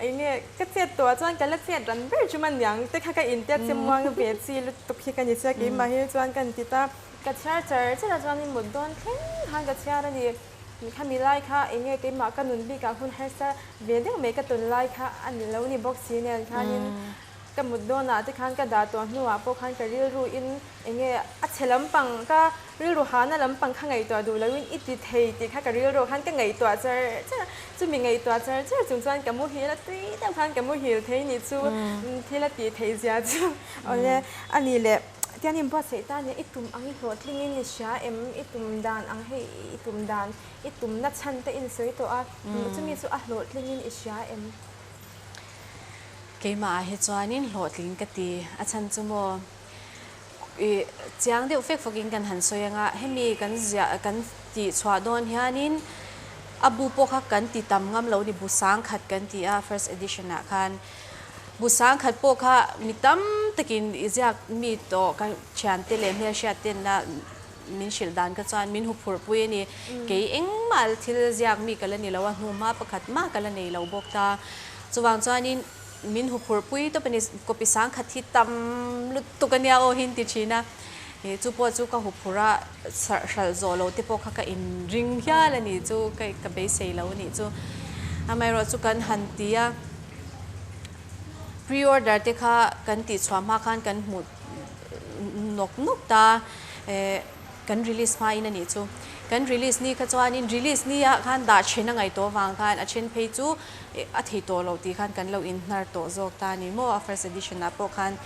eng nge ka chet tawh ah chuan ka la chet ran ber chu maniang te kha ka intiat che muang ve chi lutuk hi ka ni sia, keimah hi chuan ka inti ta. Ka chhiar char char a chuanin mut dawn thleng khan ka chhiar a ni. Khami lai kha eng nge keimah ka nun bikah hun harsa ve deuh mai ka tawn lai kha a ni lo ni bawk si nen khanin ka mut dawnah te khan ka dah tawh hnuah pawh khan ka rilru in eng nge a chhe lampang ka rilru hana lampang kha ngaihtuah duh loin i ti thei tih kha ka rilru khan ka ngaihtuah char char a, chumi ngaihtuah char char chung chuan ka muhil a tui deuh khan ka muhil thei ni chu thil a tih theih zia chu awle a ni leh. Tian inbuatsaih ta nia, i tum ang i hlawhtlingin i hria em? I tum dan ang hei i tum dan, i tumna chhan te insawi tawh a, chumi chu a hlawhtlingin i hria em? Keimah ah hi chuanin hlawhtling ka ti, a chhan chu maw i chiang deuh fek fawkin kan han sawi anga, hemi kan ziah kan tih chhuah dawn hianin a bu pawh kha kan ti tam ngam lo ni, bu sang khat kan ti a first edition ah khan. Bu sangkhat pawh kha mi tam takin i ziak mi tawh ka thiante leh hmelhriat tenna min hrilh dan kha chuan min huphurh pui a ni. Kei engmah thil ziak mi ka la ni lo a, hnuhma pakhat mah ka la nei lo bawk ta. Chuvang chuanin min huphurh pui tawp a ni, copy sangkhat hi tam lutuk a nia aw hi an ti thin a. Chu pawh chu ka huphurh a, hralh zawh loh te pawh kha ka inring hial a ni chu, ka beisei lo a nih chu. Amaherawhchu kan han ti a. Pre-order te kha kan tih chhuah hma khan kan hmuh nawk nawk ta kan release hma in a nih chu. Kan release ni kha chuanin release ni ah khan dah then a ngaih tawh avang khan a then phei chu a thei tawh loh tih khan kan lo inhnar tawh zawk ta a ni maw. A first edition ah pawh khan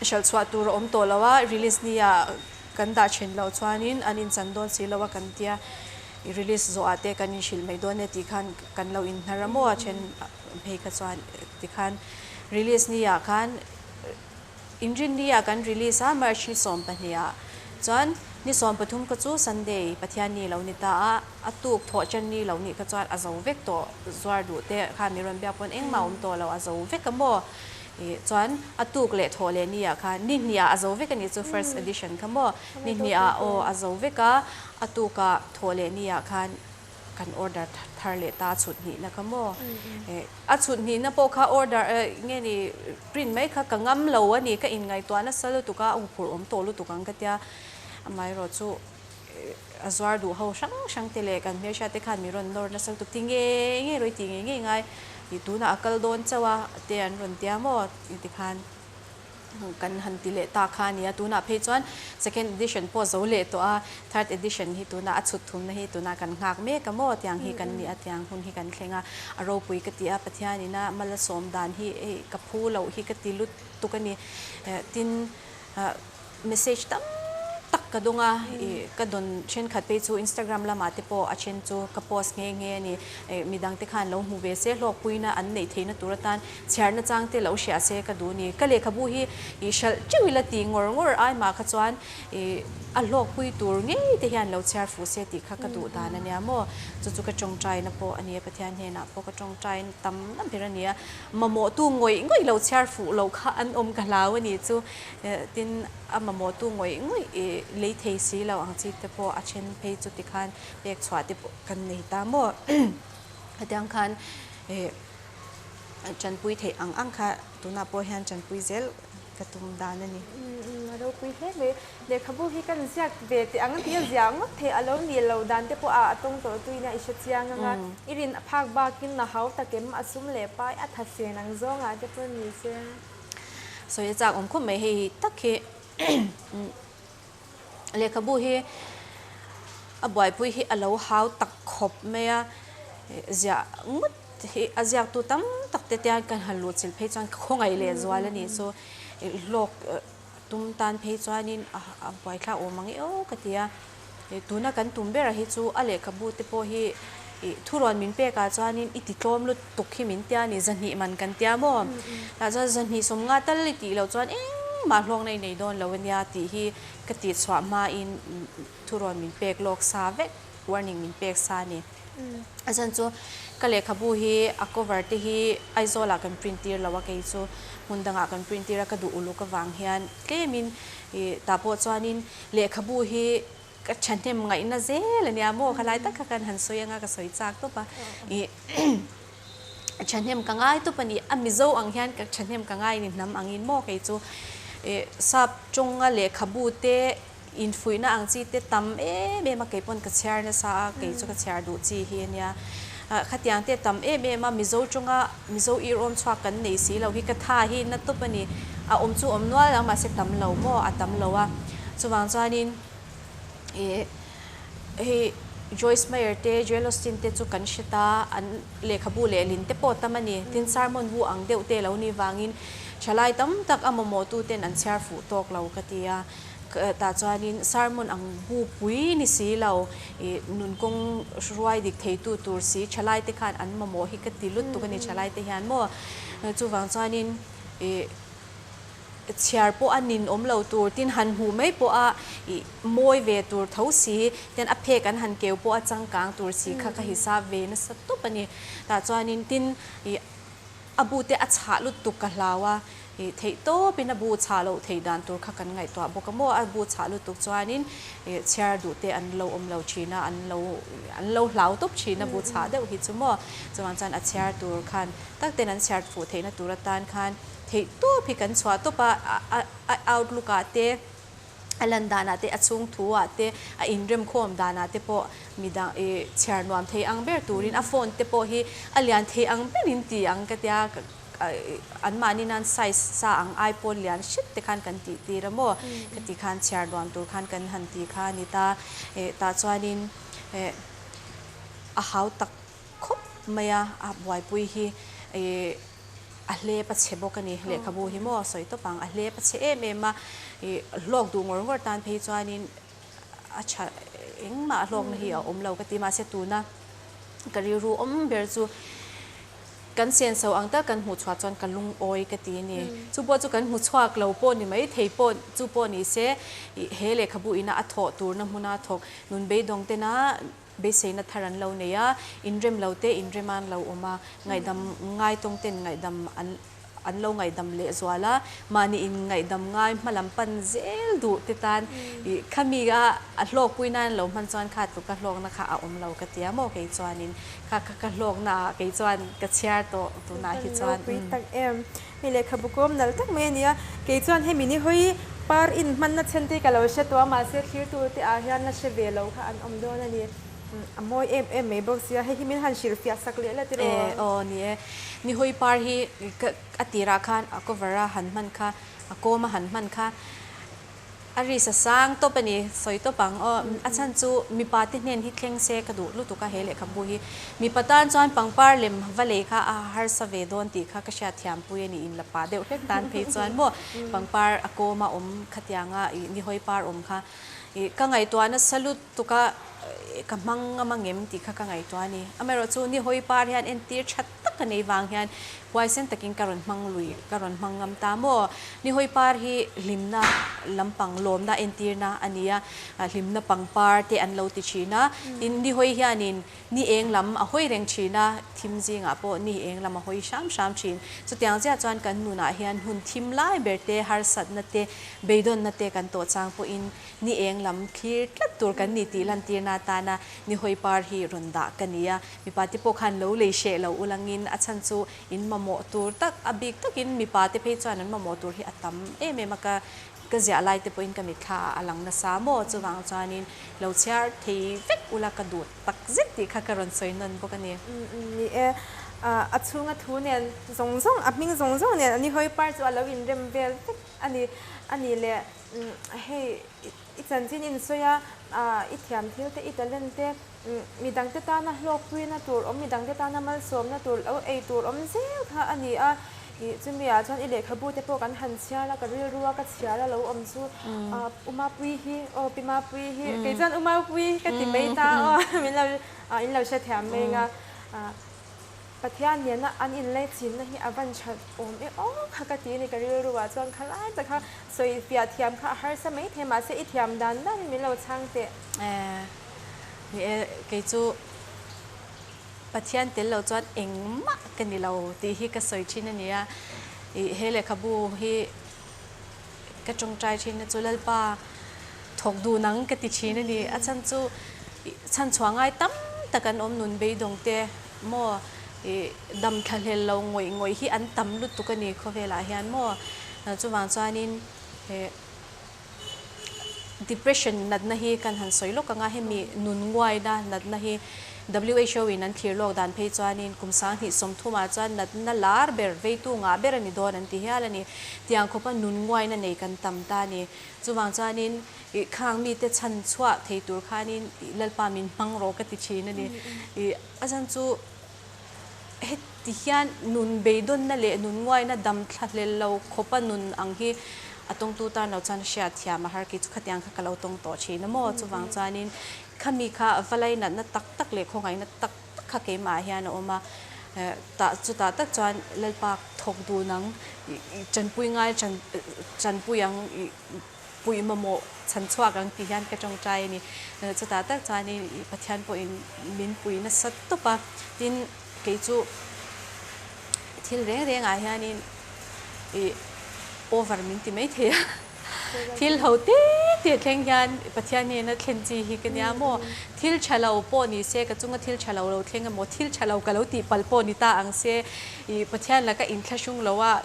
hralh chhuah tur a awm tawh lo a, release ni ah kan dah then loh chuanin an inchan dawn si lo a kan tia. I release zawh ah te kan inhrilh mai dawn e tih khan kan lo inhnar a maw a then phei kha chuan tikhan release ni ah khan inrin ni ah kan release a March ni 12 ah chuan ni 13 kha chu Sunday Pathian ni lo ni ta a a tuk thawh chen ni lo nih kha chuan a zo vek tawh zuar duh te khan mi rawn biak pawn engmah a awm tawh lo a zo vek a maw ih chuan a tuk leh thawh leh ni ah khan ni hnih ah a zo vek a nih chu first edition kha maw ni hnih ah aw a zo vek a. A tukah thawh leh ni ah khan Kan order thar leh ta a chhut hnihna kha maw? A chhut hnihna pawh kha order nge ni print mai kha ka ngam lo a ni, ka inngaihtuah nasa lutuk a, a huphurh awm tawh lutuk ang ka tia. Amaherawh chu a zuar duh ho hrang hrang te leh kan hmelhriat te khan mi rawn nawr nasa lutuk, ti ngei ngei rawih ti ngei ngei ngai, tunah a kal dawn chauh a te an rawn tia maw tikhan. Kan han ti leh ta kha a nia. Tunah phei chuan second edition pawh zo leh tawh a, third edition hi tunah a chhut thumna hi tunah kan nghak mek a maw tiang hi kan ni a, tiang hun hi kan thleng a, a ropui ka ti a, Pathianina malasawm dan hi hei ka phu loh hi ka ti lutuk a ni. Tin, message tam tak ka dawng a, ka dawn thenkhat phei chu Instagram lamah te pawh a then chu ka post nghe nghe a ni. Midang te khan lo hmu ve se, hlawkpuina an neih theihna tur atan Chhiarna chang te lo hria se ka duh ni. Ka lehkhabu hi i hralh teuh ila ti ngawr ngawr ai mah kha chuan i a hlawkpui tur ngei te hian lo chhiar fuh se tih kha ka duh dan a nia maw. Chu chu ka tawngtaina pawh a nia, Pathian hnenah pawh ka tawngtai tam na ber a nia. Mamawhtu ngawih ngawih lo chhiar fuh loh kha an awm ka hlau a nih chu. Tin, a mamawhtu ngawih ngawih i lei thei si lo ang chi te pawh a then phei chu tikhan pek chhuah te pawh kan nei ta maw. Hetiang khan i. Tanpui theih ang ang kha tunah pawh hian tanpui zel ka tum dan a ni. A ropui hle mai. Lehkhabu hi kan ziak ve teh ang tia ziah ngawt theih a lo nih lo dan te pawh a a tawng tawh tuina i hre chiang ang a. I rin a phak bakin a hau takem a sum leh pai a tha sen ang zawngah te pawh ni se. Sawi a chak awm khawp mai hei tak hi. Lehkhabu hi a buaipui hi a lo hau tak khawp mai a, ziah ngawt hi a ziaktu tam tak te te hian kan han luh chilh phei chuan ka khawngaih leh zual a nih chu hlawk tum tan phei chuanin a buaithlak awm ang e aw ka ti a, tuna kan tum ber hi chu a lehkhabu te pawh hi thurawn min pek ah chuanin i ti tlawm lutuk hi min tia a ni, zahnih man kan tia maw? Tah chuan zahnih sawmnga tal i tih loh chuan engmah hlawkna i nei dawn lo a nia tih hi ka tih chhuah hmain thurawn min pek lawk sa vek, warning min pek sa a ni. A chhan chu ka lehkhabu hi a cover te hi Aizawl ah kan print tir lo a, kei chu hmun dangah kan print tir a, ka duh uluk avang hian tlemin tah pawh chuanin lehkhabu hi Ka thahnem ngaihna zel a nia maw? Khalai tak kha kan han sawi anga ka sawi chak tawp a. Ih thahnem ka ngai tawp a ni. A Mizo ang hian ka thahnem ka ngai a ni hnam angin maw kei chu. Ih sap tawnga lehkhabu te infuihna ang chi te tam em em a kei pawn ka chhiar nasa a, kei chu ka chhiar duh chi hi a nia. Khatiang te tam em em a Mizo tawnga Mizo irawm chhuak kan nei si lo hi ka tha hi na tawp a ni. A awm chu awm nual ang mahse tam lo maw? A tam lo a. Chuvang chuanin ih hei Joyce Meyer te, Joel Osteen te chu kan hre ta, an lehkhabu lehlin te pawh tam a ni. Tin, sermon bu ang deuh te lo ni vangin thalai tam tak a mamawhtu ten an chhiar fuh tawk lo ka ti a. Tah chuanin sermon ang bu pui ni si lo, ih nun kawng hruai dik theitu tur si thalai te khan an mamawh hi ka ti lutuk a ni thalai te hian maw. Chuvang chuanin ih Chhiar pawh a nin awm lo tur, tin han hmuh mai pawh a ih mawi ve tur tho si, tin a phek an han keu pawh a changkang tur si kha ka hisap ve nasa tawp a ni. Tah chuanin tin ih a bu te a chhah lutuk ka hlau a, ih theih tawpin a bu chhah loh theih dan tur kha kan ngaihtuah bawk a maw, a bu chhah lutuk chuanin ih chhiar duh te an lo awm lo thin a, an lo an lo hlau tawp thin a bu chhah deuh hi chu maw, chuvang chuan a chhiar tur khan tak ten an chhiar fuh theihna tur atan khan Theih tawp hi kan chhuah tawp a, a outlook ah te, a lan dan ah te, a chhung thu ah te, a inremkhawm dan ah te pawh midang ih chhiar nuam thei ang ber turin a phone te pawh hi a lian thei ang berin ti ang ka tia, anmahni nan size sa ang ai pawn lian hret te khan kan tih tir a maw, khati khan chhiar nuam tur khan kan han ti kha a ni ta, ih tah chuanin eh a hau tak khawp mai a, a buaipui hi ih. A hlep a chhe bawk a ni. Lehkhabu hi maw sawi tawp ang. A hlep a chhe em em a, ih hlawk duh ngawr ngawr tan phei chuanin a tha engmah hlawkna hi a awm lo ka ti. Mahse tuna ka rilru awm ber chu kan senso ang tak kan hmuh chhuah chuan ka lungawi ka ti a ni. Chu pawh chu kan hmu chhuak lo pawh ni mai thei pawh chu pawh ni se ih he lehkhabu ina a thawh turna hmuna thawk nun beidawng tena Beiseina thar an lo nei a, inrem lo te inrem an lo awm a, ngaihdam ngaitawng ten ngaihdam an an lo ngaihdam leh zual a, mahni in ngaihdam ngai hmalam pan zel duh te tan ih khami a a hlawkpui nan lo hman chuan kha tluka hlawkna kha a awm lo ka tia maw kei chuanin kha kha ka hlawkna ah kei chuan ka chhiar tawh tunah hi chuan. Ropui tak em. Hei lehkhabu kawm nalh tak mai a ni a, kei chuan hemi ni hawi par in hmanna chhen te ka lo hre tawh a mahse thlirtu te ah hian la hre ve lo kha an awm dawn a ni. A mawi em em mai bawk sia, hei hi min han hrilh fiah sak leh la tiraw? E aw ni e, ni hawi par hi ka a tirah khan a cover a han hman kha, a kawm a han hman kha a risk a sang tawp a ni, sawi tawp ang aw, a chhan chu mipa te hnen hi thleng se ka duh lutuk a he lehkhabu hi, mipa tan chuan pangpar lem va lei kha a harsa ve dawn tih kha ka hriatthiam pui a ni, in la pah deuh hlek tan phei chuan maw pangpar a kawm a awm khatianga ih ni hawi par awm kha ih ka ngaihtuah nasa lut Tuka ka hmang ngam ang em tih kha ka ngaihtuah a ni. Amaherawhchu ni hawi par hian entir tha tak a nei vang hian huaisen takin ka rawn hmang lui, ka rawn hmang ngam ta maw? Ni hawi par hi hlimna lampang lawmna entirna a ni a, hlimna pangpar te an lo ti thin a. Tin, ni hawi hianin ni eng lam a hawi reng thin a, thim zingah pawh ni eng lam a hawi hram hram thin. Chutiang chiah chuan kan nunah hian hun thim lai ber te, harsatna te, beidawnna te kan tawh chang pawhin Ni eng lam thlir tlat tur kan ni tih lantirna atana ni hawi par hi rawn dah ka ni a, mipa te pawh khan lo lei hreh lo ulangin a chhan chu in mamawh tur tak a bik takin mipa te phei chuan an mamawh tur hi a tam em em a ka ka ziah lai te pawhin ka mitthla ah a lang nasa maw chuvang chuanin lo chhiar thei vek ula ka duh tak zet tih kha ka rawn sawi nawn bawk a ni. Ni e, a chhunga thu nen zawng zawng a hming zawng zawng nen a ni hawi par chu a lo inrem vel vek a ni a ni le. Hei i chanchin in sawi a, i thiam thil te, i talent te, midang te tana hlawkpuina tur awm, midang te tana malsawmna tur lo ei tur awm zel kha a ni a. Ih chumi ah chuan i lehkhabu te pawh kan han chhiar a, ka rilru a ka chhiar a lo awm chu U Mapuii hi aw Pi Mapuii hi kei chuan U Mapuii ka ti mai ta aw min lo in lo hrethiam mai ang a. Pathian nena an inlaichinna hi a van that awm e aw kha ka ti a ni ka rilru ah chuan khalai tak kha sawi fiah thiam kha a harsa mai thei mahse i thiam dan dan in min lo chhang teh. Ni e kei chu Pathian tel lo chuan engmah ka ni lo tih hi ka sawi thin a ni a, ih he lehkhabu hi ka tawngtai thin na chu Lalpa thawk duh nang ka ti thin a ni. A chhan chu chhan chhuah ngai tam tak an awm nun beidawng te maw ih dam thla hlel lo ngawih ngawih hi an tam lutuk a ni khawvelah hian maw. Chuvang chuanin he depression natna hi kan han sawi lawk ang a, hemi nun nguaina natna hi WHO in an thlir lawk dan phei chuanin kum 2030 ah chuan natna lar ber veitu ngah ber a ni dawn an ti hial a ni. Tiang khawpa nun nguaina nei kan tam ta a ni. Chuvang chuanin ih khang mite chhan chhuah thei tur khanin ih Lalpa min hmang rawh ka ti thin a ni. Ih a chhan chu heti hian nun beidawnna leh nun nguaina dam thla hlel lo khawpa nun ang hi a tawngtu tan lo chuan hriat thiam a har kei chu khatiang kha ka lo tawng tawh thin a maw. Chuvang chuanin khami kha va lainatna tak tak leh khawngaihna tak tak kha keimah hian a awm a, tah chutah tak chuan Lalpa thawk dun ang, tanpui ngai tanpui ang, puih mamawh chhan chhuak ang tih hian ka tawngtai a ni. Chutah tak chuanin Pathian pawhin min pui nasa tawp a, tin kei chu thil reng rengah hianin ih over min ti mai thei a. Thil ho te te thleng hian Pathian hnena thlen chi hi ka nia maw? Thil tha lo pawh ni se, ka chunga thil tha lo lo thleng emaw, thil tha lo ka lo tih palh pawh ni ta ang se, ih Pathian laka inthlahrung lo a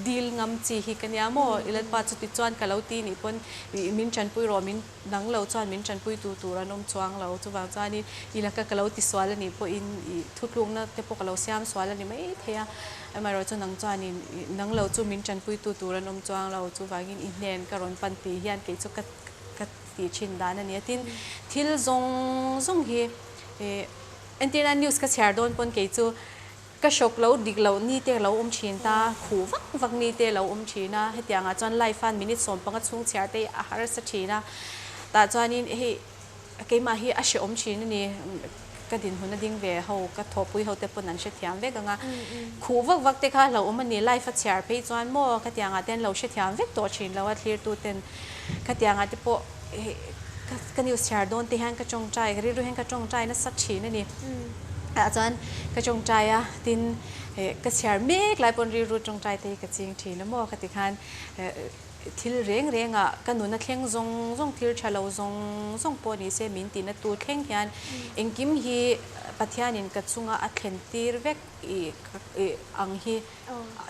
dil ngam chi hi ka nia maw? I Lalpa chuti chuan ka lo ti nih pawn ih min tanpui rawh, min dang lo chuan min tanpui tu tur an awm chuang lo. Chuvang chuanin i laka ka lo ti sual a nih pawhin ih thutlukna te pawh ka lo siam sual a ni mai thei a. Amaherawh chu nang chuanin nang lo chu min tanpuitu tur an awm chuang lo, chuvangin i hnen ka rawn pan tih hian kei chu ka ka tih thin dan a ni a. Tin, thil zawng zawng hi entirna news ka chhiar dawn pawn kei chu ka hrawk lo dik loh ni te lo awm thin ta, khuh vak vak ni te lo awm thin a, hetiangah chuan live an minute 15 chhung chhiar te hi a harsa thin a, tah chuanin hei Keimah hi a hrehawm thin a ni. Ka dinhmun a ding ve ho, ka thawhpui ho te pawn an hrethiam vek ang a. Khuh vak vak te kha hlauhawm a ni. Life a chhiar phei chuan maw khatiangah te an lo hrethiam vek tawh thin lo a thlirtu ten. Khatiangah te pawh ka news chhiar dawn te hian ka tawngtai, ka rilru hian ka tawngtai nasa thin a ni. Ah chuan ka tawngtai a, tin ka chhiar mek lai pawn rilru tawngtai te hi ka ching thin a maw ka ti khan thil reng reng ah ka nuna thleng zawng zawng thil tha lo zawng zawng pawh ni se min tihna tu thleng hian engkim hi Pathianin ka chunga a thlen tir vek i ang hi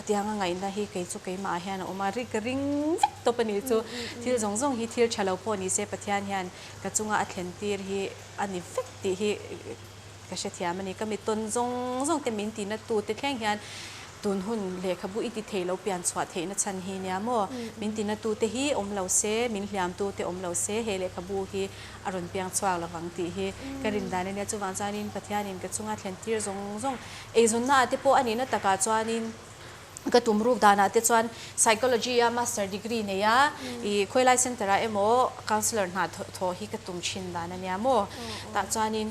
tianga ngaihna hi kei chu keimah ah hian a awm a, ri ka ring vek tawp a nih chu thil zawng zawng hi thil tha lo pawh ni se Pathian hian ka chunga a thlen tir hi a ni vek tih hi ka hrethiam a ni. Ka mit tawn zawng zawng te min tihna tu te thleng hian tun hun lehkhabu i ti thei lo pian chhuah theihna chhan hi nia maw? Min tihna tu te hi awm lo se, min hliam tu te awm lo se he lehkhabu hi a rawn piang chhuak lo vang tih hi ka rin dan a nia. Chuvang chuanin Pathianin ka chunga thlen tir zawng zawng eizawnna ah te pawh a nihna takah chuanin Ka tum ruk danah te chuan Psychology a Master degree nei a, i khawilai center ah emaw Counsellor hna thawh hi ka tum thin dan a nia maw? Tah chuanin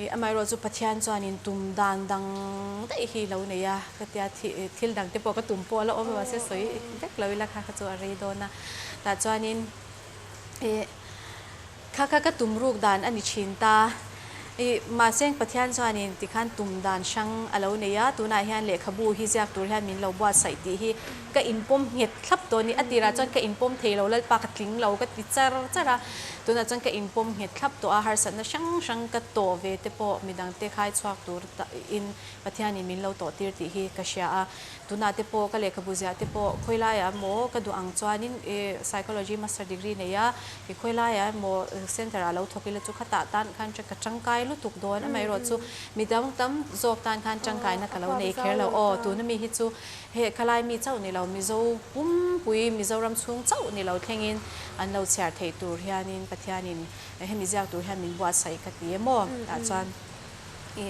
i amaherawh chu Pathian chuanin tum dan dang daih hi lo nei a, ka tia thil dang te pawh ka tum pawh a la awm a mahse sawi vek lo ila kha kha chu a rei dawn a. Tah chuanin i Kha kha ka tum ruk dan a ni thin ta. I, mahse Pathian chuanin tikhan tum dan hrang a lo nei a, tunah hian lehkhabu hi ziak tur hian min lo buatsaih tih hi ka inpawm nghet thlap tawh a ni. A tirah chuan ka inpawm thei lo, Lalpa ka tling lo ka ti char char a, tunah chuan ka inpawm nghet thlap tawh a, harsatna hrang hrang ka tawh ve te pawh midangte khai chhuak tur in Pathianin min lo tawh tir tih hi ka hria a. Tunah te pawh ka lehkhabu ziah te pawh khawilaiah emaw ka duh ang chuanin Psychology Master degree nei a, i khawilaiah emaw center ah lo thawk ila chu khatah tan khan ka tangkai lutuk dawn amaherawh chu midang tam zawk tan khan tangkaina ka lo nei kher lo aw tuna mi hi chu he khalai mi chauh ni lo Mizo pumpui Mizoram chhung chauh ni lo thlengin an lo chhiar theih tur hianin Pathianin hemi ziak tur hian min buatsaih ka ti emaw tah chuan i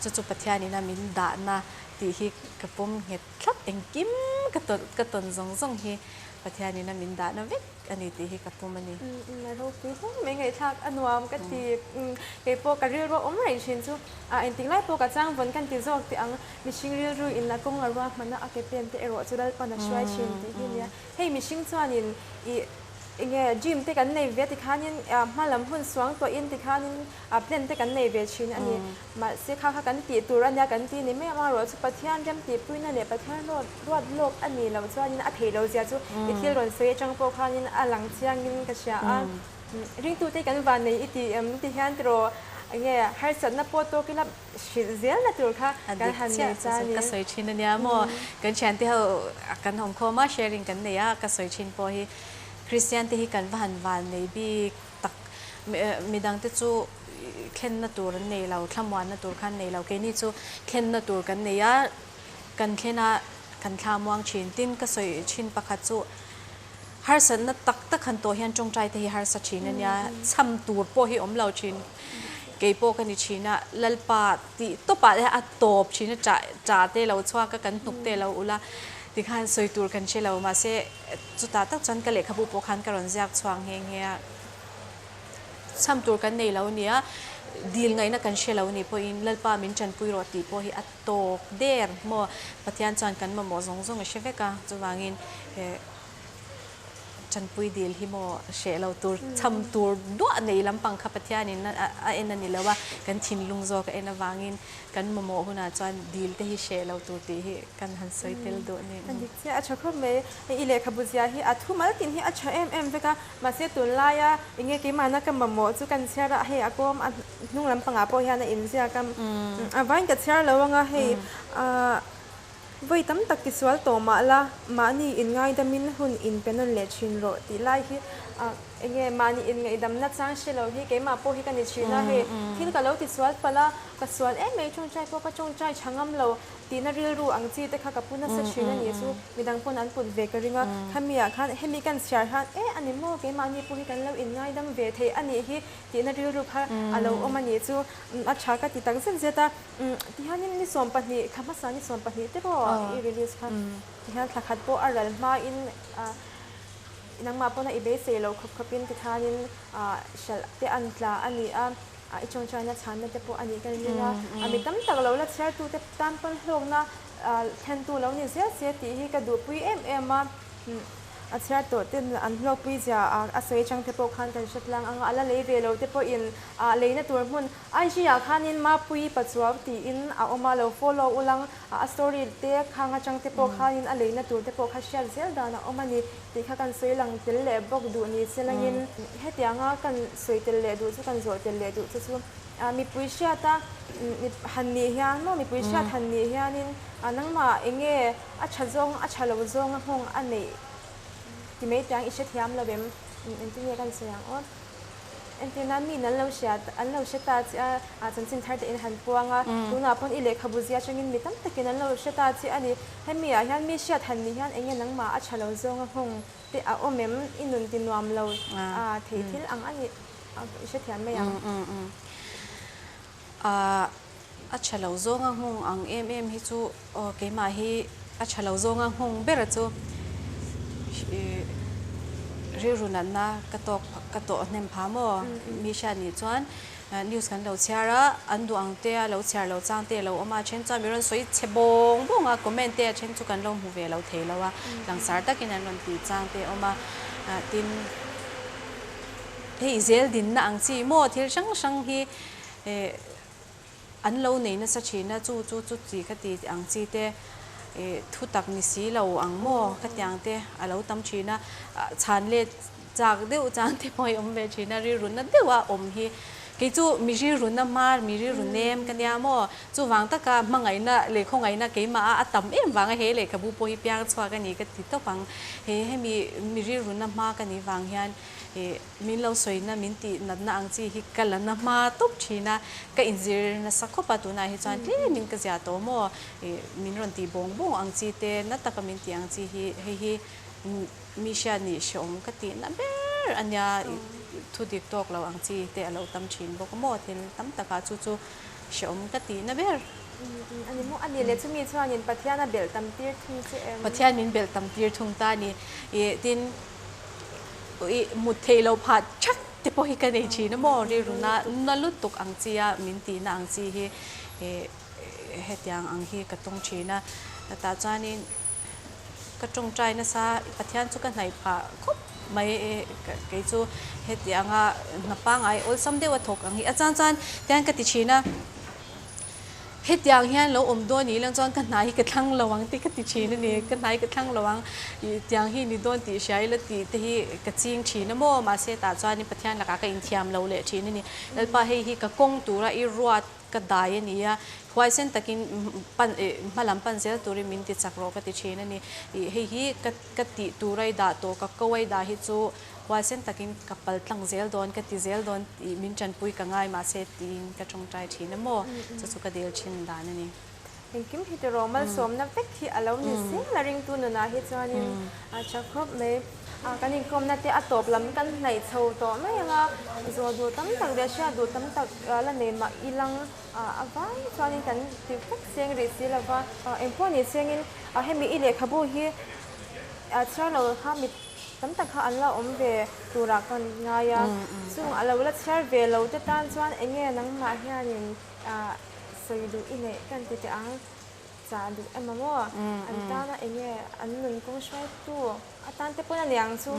chu chu Pathianin a min dahna Tih hi ka pawm nghet thlap engkim ka tawn ka tawn zawng zawng hi Pathianin a min dahna vek a ni tih hi ka pawm a ni. Umm a ropui hle mai ngaihthlak a nuam ka ti kei pawh ka rilru a awm reng thin chu a engtik lai pawh ka chang vawn kan ti zawk teh ang mihring rilru in a kawng a ruahman a a ke pen te erawh chu Lalpan a hruai thin tih hi nia hei mihring chuanin ih enge dream te kan nei ve tikhanin hma lam hun suang tawhin tikhanin plan te kan nei ve thin a ni. Mahse kha kha kan tih tur a nia kan ti ni mai amaherawh chu Pathian rem tihpuina leh Pathian ruat ruat lawk a nih loh chuanin a theih loh zia chu i thil rawn sawi atang pawh khanin a lang chiangin ka hria a. Ringtute kan van nei i ti em ti hian tiraw enge harsatna pawh tawk ila hrilh zelna tur kha kan han nei ta a ni. Ka sawi thin a nia maw kan thiante ho kan awm khawm a sharing kan nei a ka sawi thin pawh hi Kristian te hi kan va han van nei bik tak midangte chu thlenna tur an nei lo, thlamuanna tur kha an nei lo. Keini chu thlenna tur kan nei a, kan thlen a, kan thla muang thin. Tin, ka sawi thin pakhat chu harsatna tak tak han tawh hian tawngtai te hi harsa thin a nia, chham tur pawh hi awm lo thin. Kei pawh ka ni thin a, Lalpa tih tawpah te a tawp thin a, ṭah ṭah te lo chhuak a, kan hnuk te lo ulh a, tikhan sawi tur kan hre lo. Mahse, chutah tak chuan ka lehkhabu pawh khan ka rawn ziak chhuak nghe nghe a. Chham tur kan nei lo nia, dil ngaihna kan hre lo nih pawhin Lalpa min tanpui rawh tih pawh hi a tawk der maw? Pathian chuan kan mamawh zawng zawng a hre vek a, chuvangin tanpui dil hi maw hreh lo tur, chham tur duah nei lampang kha Pathianin a en a ni lo a, kan thinlung zawk a en avangin kan mamawh hunah chuan dil te hi hreh lo tur tih hi kan han sawi tel duh a ni. A dik chiah, a tha khawp mai. Hei i lehkhabu zia hi a thu mal tin hi a tha em em vek a, mahse tunlaia enge keimahna ka mamawh chu kan chhiar a, hei a kawm a hnung lampangah pawh hian a inziak a, a vain ka chhiar lo anga hei ah vawi tam tak tisual tawh mah la mahni inngaidamin hun in pe nawn leh thin rawh tih lai hi ah enge mahni inngaihdamna chang hre lo hi keimah pawh hi ka ni thin a, hei thil ka lo tisual palh a, ka sual em mai tawngtai pawh ka tawngtai tha ngam lo. Tihna rilru ang chi te kha ka pu nasa thin a nih chu midang pawn an put ve ka ring a, khami ah khan hemi kan chhiar khan e a ni maw keimahni pawh hi kan lo inngaidam ve thei a nih hi tihna rilru kha a lo awm a nih chu a tha ka ti tak zet zet a, tihianin ni 12 thla hmasa ni 12 te pawh i release kha tihian thla khat pawh a ral hmain nangmah pawna i beisei lo khawp khawpin tikhanin hralh te an tla a ni a. I tawngtaina chhanna te pawh a nih ka ring a, a mi tam tak lo la chhiartute tan pawn hlawkna thlentu lo ni zel se tih hi ka duhpui em em a. A chhiar tawh ten an hlawkpui zia a sawi chang te pawh khan kan hre tlang ang a, a la lei ve lo te pawhin leina tur hmun IG ah khanin Mapuii Pachuau tiin a awm a, lo follow ulang a story te khang atang te pawh khanin a leina tur te pawh kha hriat zel dan a awm a ni tih kha kan sawi lang tel leh bawk duh ni se langin hetianga kan sawi tel leh duh chu kan zawh tel leh duh che chu mipui hriata han nih hian maw mipui hriat han nih hianin nangmah eng nge a tha zawng a tha lo zawnga nghawng a neih ti mai tiang i hrethiam lo em engtin nge kan sawi ang aw. Entirna miin an lo hria, an lo hre ta che a, a chanchin thar te in han puang a, tunah pawn i lehkhabu zia atangin mi tam takin an lo hre ta che a ni. Hemi ah hian mi hriat han nih hian enge nangmah a tha lo zawnga nghawng te a awm em? I nun ti nuam lo a thei thil ang a ni i hrethiam mai ang. A tha lo zawnga nghawng ang em em hi chu aw keimah hi a tha lo zawnga nghawng ber chu rilru natna ka tawk ka tawh hnem pha maw? Mi hriat nih chuan news kan lo chhiar a, an duh ang te a lo chhiar lo chang te a lo awm a, a then chuan mi rawn sawi chhe bawng bawng a, comment te a then chu kan lo hmu ve lo thei lo a, langsar takin an rawn tih chang te a awm a, tin hei zel dinna ang chi maw thil hrang hrang hi Eh an lo nei nasa thin a, chu chu chu chi ka ti ang chi te eh thu tak ni si lo ang maw ka ti ang te a lo tam thin a, chhan let chak deuh chang te pawh hi awm ve thin a, rilruna deuh a awm hi kei chu mi rilruna hma mi rilru nem ka nia maw, chuvang taka hmangaihna leh khawngaihna keimah a a tam em vanga he lehkhabu pawh hi piang chhuak a ni ka ti tawp ang, he hemi mi rilruna hma ka nih vang hian eh. Min lo sawina min tih natna ang chi hi ka la na hma tawp thin a, ka inzir nasa khawp a, tunah hi chuan tlemin ka zia tawh maw, ih min rawn tih bawng bawng ang chi te, na taka min tih ang chi hi hei hi mi hriat nih hrehawm ka tih na ber a nia, ih thu dik tawk lo ang chi te a lo tam thin bawk maw thil tam takah chu chu hrehawm ka tih na ber. A ni maw? A ni leh chumi chuanin Pathian a belh tam tir thung che em? Pathian min belh tam tir thung ta a ni, ih tin. I mut theih loh phah thak te pawh hi ka nei thin a maw? Rilru na na lutuk ang chi a min tihna ang chi hi hetiang ang hi ka tawng thin a. Tah chuanin ka tawngtai nasa Pathian chu ka hnaih phah khawp mai kei chu hetianga hna pangngai awlsam deuh a thawk ang hi. A chang chuan tiang ka ti thin a. Hetiang hian lo awm dawn nih lang chuan ka hna hi ka thlang lo ang tih ka ti thin a ni. Ka hna hi ka thlang lo ang ih tiang hi ni dawn tih hria ila tih te hi ka ching thin a maw? Mahse tah chuanin Pathian lakah ka inthiam lo leh thin a ni. Lalpa hei hi ka kawng tura i ruat ka dai a ni a, huaisen takin pan ih hma lam pan zel turin min ti chak rawh ka ti thin a ni. Ih hei hi ka ka tih tura i dah tawh ka ko a i dah hi chu Huaisen takin ka pal tlang zel dawn, ka ti zel dawn tih min tanpui ka ngai mahse tiin ka tawngtai thin a maw? Chu chu ka dil thin dan a ni. Engkim hi tiraw malsawmna vek hi a lo ni zel a ringtu nunah hi chuanin a tha khawp mai. Kan inkawmna te a tawp lam kan hnaih chho tawh mai ang a, zawh duh tam tak leh hriat duh tam tak la nei mah ilang a vai chuanin kan ti vek seng rih si lova. Engpawh ni sengin hemi i lehkhabu hi chhiar lo kha mi Tam tak kha an la awm ve turah ka ngai a, chung a lo la chhiar ve lo te tan chuan eng nge nangmah hianin sawi duh i neih kan ti teh ang, chah duh em a maw? An tana eng nge an nun kawng hruaitu atan te pawn a ni ang chu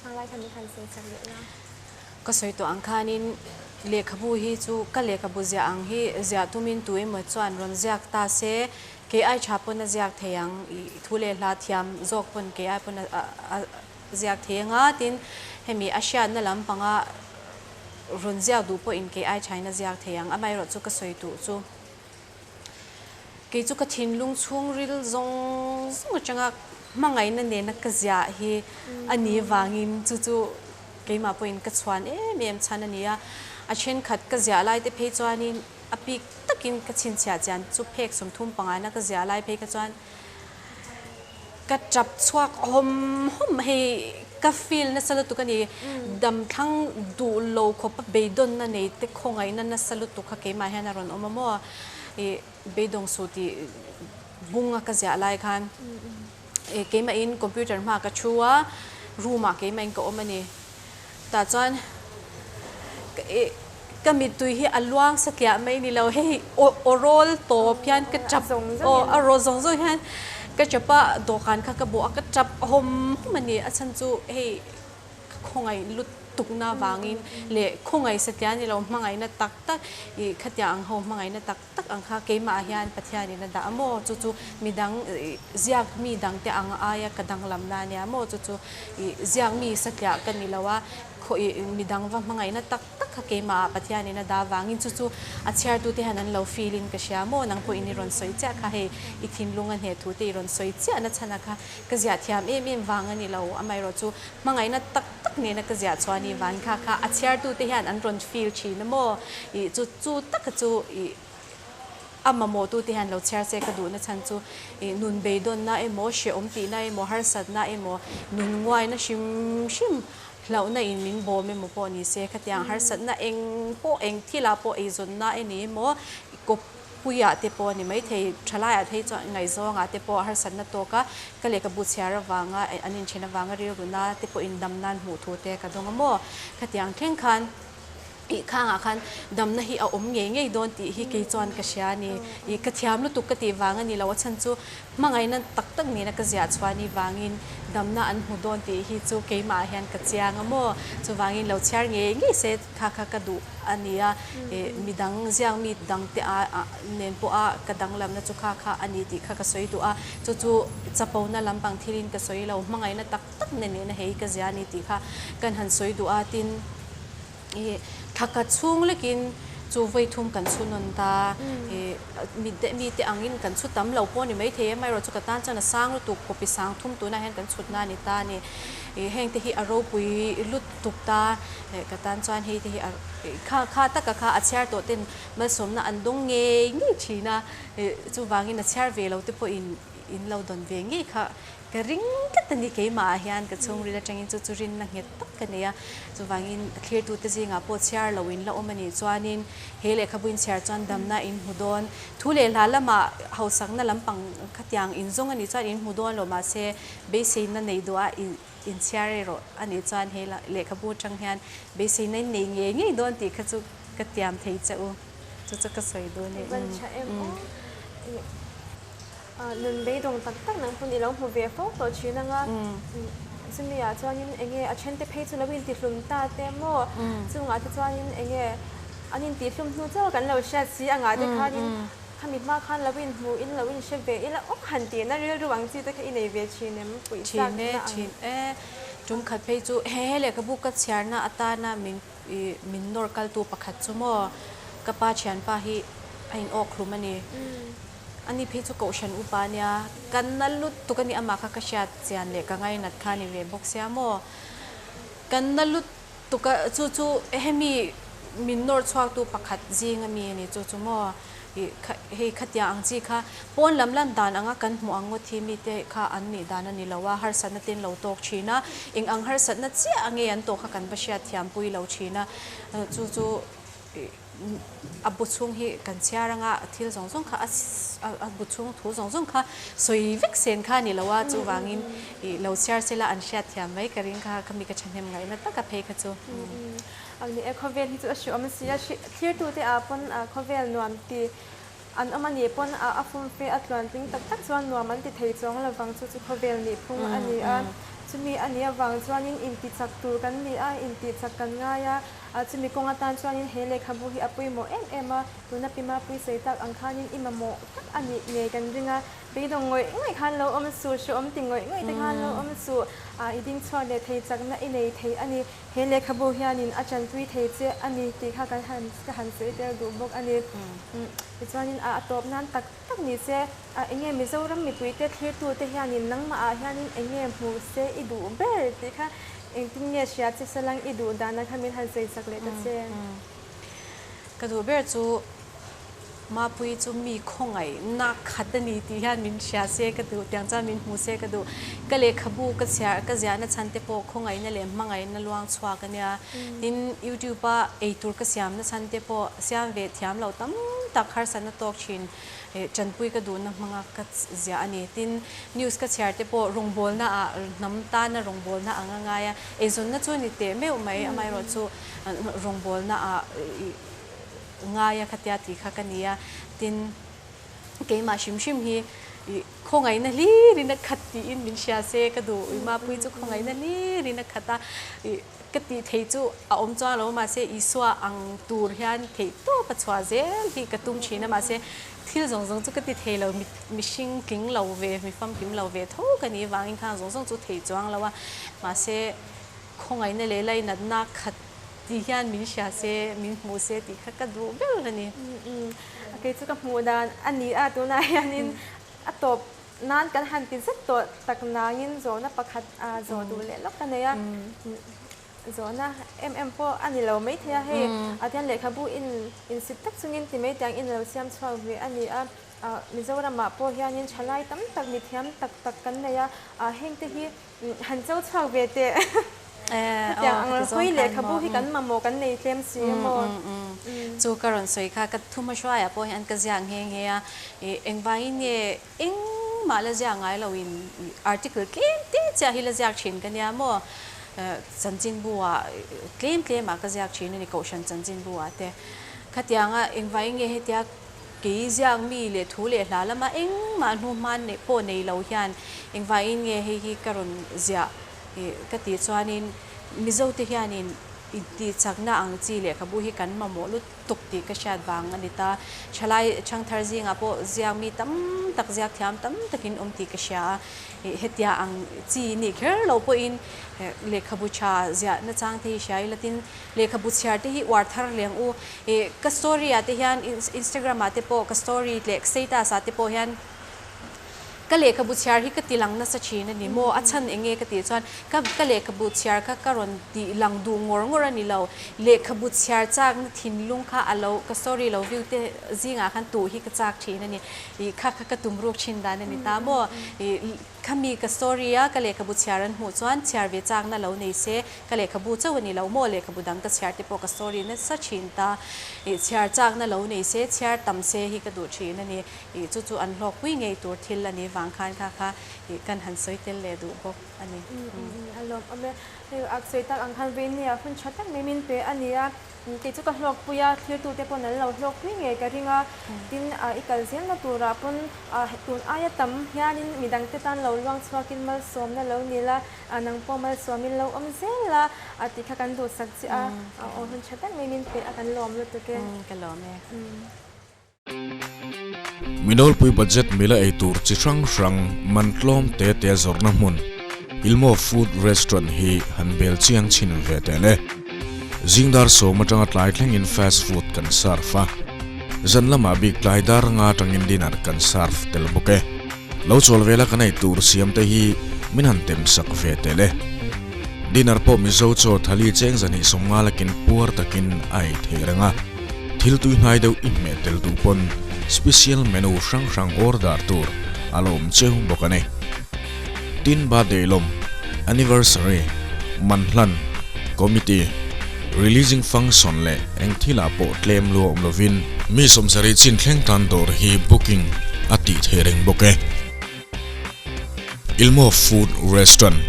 a lai kha min han sawi chak leh la. Ka sawi tawh ang khanin lehkhabu hi chu ka lehkhabu ziah ang hi ziah tumin tu emaw chuan rawn ziak ta se Kei ai tha pawn a ziak thei ang, i thu leh hla thiam zawk pawn kei ai pawn a ziak thei anga tin hemi a hriatna lampanga rawn ziak duh pawhin kei ai thain a ziak thei ang. Amaherawh chu ka sawi duh chu kei chu ka thinlung chhungril zawng zawng atanga hmangaihna nena ka ziah hi a ni vangin chu chu keimah pawhin ka chhuan em em chhan a ni a. A thenkhat ka ziah lai te phei chuanin A bik takin ka chhinchhiah chian chu phek 35 na ka ziah lai phei kha chuan ka tap chhuak hawm hawm hei ka feel nasa lutuk a ni. Damthlang duh lo khawpa beidawnna nei te khawngaihna nasa lutuk kha keimah hian a rawn awm a maw? Ih beidawng suh tih bunga ka ziah lai khan ih keimahin computer hmaah ka thu a, room ah keimahin ka awm a ni. Tah chuan ih ka mittui hi a luang satliah mai ni lo hei aw rawl tawp hian ka tap aw a rawl zawng zawng hian ka tap a dawhkan kha ka bawh a ka tap hawm hawm a ni a chhan chu hei ka khawngaih lut lutukna vangin leh khawngaih satliah ni lo hmangaihna tak tak ih khatiang ang ho hmangaihna tak tak ang kha keimah hian Pathianin a dah a maw chu chu midang ih ziak mi dangte ang aia ka danglamna ania maw chu chu ih ziak mi satliah ka ni lo a khaw ih midang va hmangaihna tak tak kha keimah ah Pathianin a dah vangin chu chu a chhiartute hian an lo feel in ka hria maw nang pawhin i rawn sawi chiah kha hei i thinlung a hneh thu te i rawn sawi chiah na chhan a kha Ka ziah thiam em em vang a ni lo, amaherawhchu hmangaihna tak tak nena ka ziah chuan i van kha kha a chhiartute hian an rawn feel thin a maw? Ih chu chu taka chu ih a mamawhtute hian lo chhiar se ka duhna chhan chu ih nun beidawnna emaw, hrehawm tihna emaw, harsatna emaw, nun nguaina hrim hrim hlauhna in min bawm emaw pawh ni se khatiang harsatna eng pawh eng thilah pawh eizawnna a ni emaw kawp Puiah te pawh a ni maithei, thalaiah phei chuan ngaihzawngah te pawh harsatna tawk a, ka lehkhabu chhiar avanga an inthen avanga rilruna te pawh indam nan hmuh thu te ka dawng a maw? Khatiang thleng khan ih khangah khan damna hi a awm ngei ngei dawn tih hi kei chuan ka hria a ni. Ih ka thiam lutuk ka tih vang a ni lo, a chhan chu hmangaihna tak tak nena ka ziah chhuah ni vangin damna an hmu dawn tih hi chu keimah hian ka chiang a maw? Chuvangin lo chhiar ngei ngei se kha kha ka duh. A ni a, ih midang ziak mi dangte a nen pawh a ka danglamna chu kha kha a ni tih kha ka sawi duh a, chu chu chapona lampang thilin ka sawi lo, hmangaihna tak tak nen nena hei ka zia a ni tih kha kan han sawi duh a, tin ih thla khat chhung lekin chu vawi thum kan chhu nawn ta, ih mite angin kan chhu tam lo pawh a ni maithei amaherawh chu ka tan chuan a sang lutuk kawpi sang thum tunah hian kan chhut na a ni ta a ni, ih hengte hi a ropui lut tuk ta. Ka tan chuan hei te hi a kha kha taka kha a chhiar tawh ten malsawmna an dawng ngei ngei thin a, chuvangin a chhiar ve lo te pawhin in lo dawn ve ngei kha ka ring tlat a ni keimah ah hian ka chhungril atangin chu chu rinna nghet tak ka nei a, chuvangin thlirtute zingah pawh chhiar lo in la awm a nih chuanin he lehkhabu in chhiar chuan damna in hmu dawn thu leh hla lamah hausakna lampang khatiang in zawng a nih chuan in hmu dawn lo mahse beiseina nei duh a Inchhiar erawh a nih chuan he lehkhabu atang hian beiseina in nei ngei ngei dawn tih kha chu ka tiam thei che u. Chu chu ka sawi duh a ni. Van tha em aw. Nun beidawng tak tak nang pawn i lo hmu ve fo tawh thin anga chumi ah chuanin enge a then te phei chu lo intihlum ta te maw chungah te chuanin enge an intihlum hnu chauh a kan lo hriat si angah te khanin Khami hma khan lo in hmu in lo in hre ve ila awk han tih na rilru ang chi te kha i nei ve thin em? Puih chak na ang. Thin e, thin e. Tum khat phei chu he he lehkhabu ka chhiarna atana min min nawr kaltu pakhat chu maw ka pa thianpa hi a in awk hlum a ni. Ani phei chu kohhran upa a nia, ka na lutuk a ni amah kha ka hriat chian leh ka ngainat kha a ni ve bawk sia maw. Ka na lut Tuka chu chu hemi min nawr chhuaktu pakhat zing a mi a ni chu chu maw ih kha hei khatiang ang chi kha pawn lam lan dan anga kan hmuh ang ngawt hi mite kha an nih dan a ni lo a, harsatna te an lo tawk thin a, eng ang harsatna chiah nge an tawh kha kan va hriat thiam pui lo thin a, chu chu ih A bu chhung hi kan chhiar anga thil zawng zawng kha a bu chhung thu zawng zawng kha sawi vek sen kha a ni lo a, chuvangin ih lo chhiar sela an hriat thiam mai ka ring kha khami ka thahnem ngaihna taka phei kha chu. Ni e, khawvel hi chu a hriawm a si a, thlirtute ah pawn khawvel nuam ti an awm a nih pawn a fumfe a tluantling tak tak chuan nuam an ti thei chuang lovang chu chu khawvel nih phung a ni a, chumi a nih avang chuanin intichak tur kan ni a, intihchak kan ngai a. Chumi kawng atan chuanin he lehkhabu hi a pawimawh em em a, tuna Pima pui sawi tak ang khanin i mamawh tak a nih ngei kan ring a, beidawng ngawih ngawih khan lo awm suh, hrehawm ti ngawih ngawih te khan lo awm suh, i ding chhuak leh thei chakna i nei thei a ni, he lehkhabu hianin a tanpui thei che a ni tih kha kan han ka han sawi tel duh bawk a ni. Tichuanin a tawp nan tak tak ni se, enge Mizoram mipuite thlirtute hianin nangmahah hianin enge hmu se i duh ber tih kha Engtin nge hria che salang i duh dana kha min han sawi sak leh ta che. Ka duh ber chu Mapuii chu mi khawngaihna khat a ni tih hian min hria se ka duh, tiang chuan min hmu se ka duh. Ka lehkhabu ka chhiar ka ziahna chhan te pawh khawngaihna leh hmangaihna luang chhuak a nia. Tin, YouTube a eitur ka siamna chhan te pawh siam ve thiam lo tam tak harsatna tawk thin. Tanpui ka duhna hmanga ka ziah a ni. Tin, news ka chhiar te pawh rawngbawlna ah hnam tana rawngbawlna ang a ngai a, eizawnna chu ni teh meuh mai, amaherawh chu rawngbawlna ah ngai a khatia tih kha ka ni a. Tin, keimah hrim hrim hi I khawngaihna hlirin a khat tiin min hria se ka duh. I Mapui chu khawngaihna hlirin a khat a. I ka tih thei chu a awm chuang lo mahse Isua ang tur hian theih tawp a chhuah zel hi ka tum thin a mahse thil zawng zawng chu ka ti thei lo mihring tling lo ve mi famkim lo ve tho ka nih vangin khang zawng zawng chu thei chuang lo a mahse khawngaihna leh lainatna khat tih hian min hria se min hmuh se tih kha ka duh ber a ni. Kei chu ka hmuh dan a ni a tunah hianin a tawp Nan kan han ti zet tawh tak nangin zawhna pakhat zawh duh leh lawk ka nei a, zawhna em em pawh a ni lo maithei a, hei ah hian lehkhabu in insit tak chungin ti mai tiang in lo siam chhuak ve a ni a, Mizoramah pawh hianin thalai tam tak mithiam tak tak kan nei a, hengte hi Han cho chhuak ve teh. Hetiang ang hawi lehkhabu hi kan mamawh kan nei tlem si a maw? Chu ka rawn sawi kha ka thuma hruaiah pawh hian ka ziak nghe nghe a, engvangin nge engmah la ziak ngai loin article tlem te chiah hi la ziak thin ka nia maw? Chanchinbu-ah tlem tlemah ka ziak thin a ni, Kohhran chanchinbu-ah te. Khatianga engvangin nge hetia Kei ziak mi leh thu leh hla lama engmah hnu hman neih pawh nei lo hian engvangin nge hei hi ka rawn ziah ka tih chuanin Mizote hianin intihchakna ang chi lehkhabu hi kan mamawh lutuk tih ka hriat vang a ni ta. Thalai Thangthar zingah pawh ziak mi tam tak ziak thiam tam takin awm tih ka hria a, hetia ang chi nih kher lo pawhin lehkhabu tha ziah nachang te hi hria ila tin Lehkhabu chhiar te hi uar thar leng u. Ih ka story ah te hian Instagram ah te pawh ka story leh status ah te pawh hian ka lehkhabu chhiar hi ka ti lang nasa thin a ni maw? A chhan eng nge ka tih chuan ka ka lehkhabu chhiar kha ka rawn tih lang duh ngawr ngawr a ni lo. Lehkhabu chhiar chakna thinlung kha a lo ka story lo view te zingah khan tuh hi ka chak thin a ni. Ih kha kha ka tum ruk thin dan a ni ta maw? Ih Khami ka story a ka lehkhabu chhiar an hmuh chuan chhiar ve chakna lo nei se, ka lehkhabu chauh a ni lo maw, lehkhabu dang ka chhiar te pawh ka story nasa thin ta, ih chhiar chakna lo nei se, chhiar tam se hi ka duh thin a ni, ih chu chu an hlawkpui ngei tur thil a ni vang khan kha kha ih kan han sawi tel leh duh bawk a ni. A lawm awm e. Hei a sawi tak ang khan Veinia hun tha tak mai min pe a ni a. Kei chu ka hlawkpui a, thiltute pawn an lo hlawkpui ngei ka ring a, tin i kal zelna turah pawn tun aia tam hianin midangte tan lo luang chhuakin malsawmna lo ni la, nang pawh malsawmin lo awm zel la tih kha kan duhsak che a, aw hun tha tak mai min pe a kan lawm lutuk e. Ka lawm e. Minawlpui budget mila ei tur chi hrang hrang man tlawm te te zawrhna hmun Ilmo Food Restaurant hi han bel chiang chhin ve teh le. Zingdar sawm atanga tlai thlengin fast food kan serve a, zan lamah bik tlai dar nga atangin dinner kan serve tel bawk e. Lo chawl vela kan ei tur siam te hi min han tem sak ve teh le. Dinner pawh Mizo chaw thali cheng zahnih sawmnga lakin puar takin a ei thei reng a. Thil tui hnai deuh i hmeh tel duh pawn special menu hrang hrang order tur a la awm cheu bawk a ni. Tin birthday lawm, anniversary, manhlan, committee, releasing function leh eng thilah pawh tlem lu a awm lovin mi sawmsarih chin thleng tan dawr hi booking a tih thei reng bawk e. Ilmo Food Restaurant,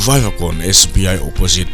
Vaivakawn SBI opposite.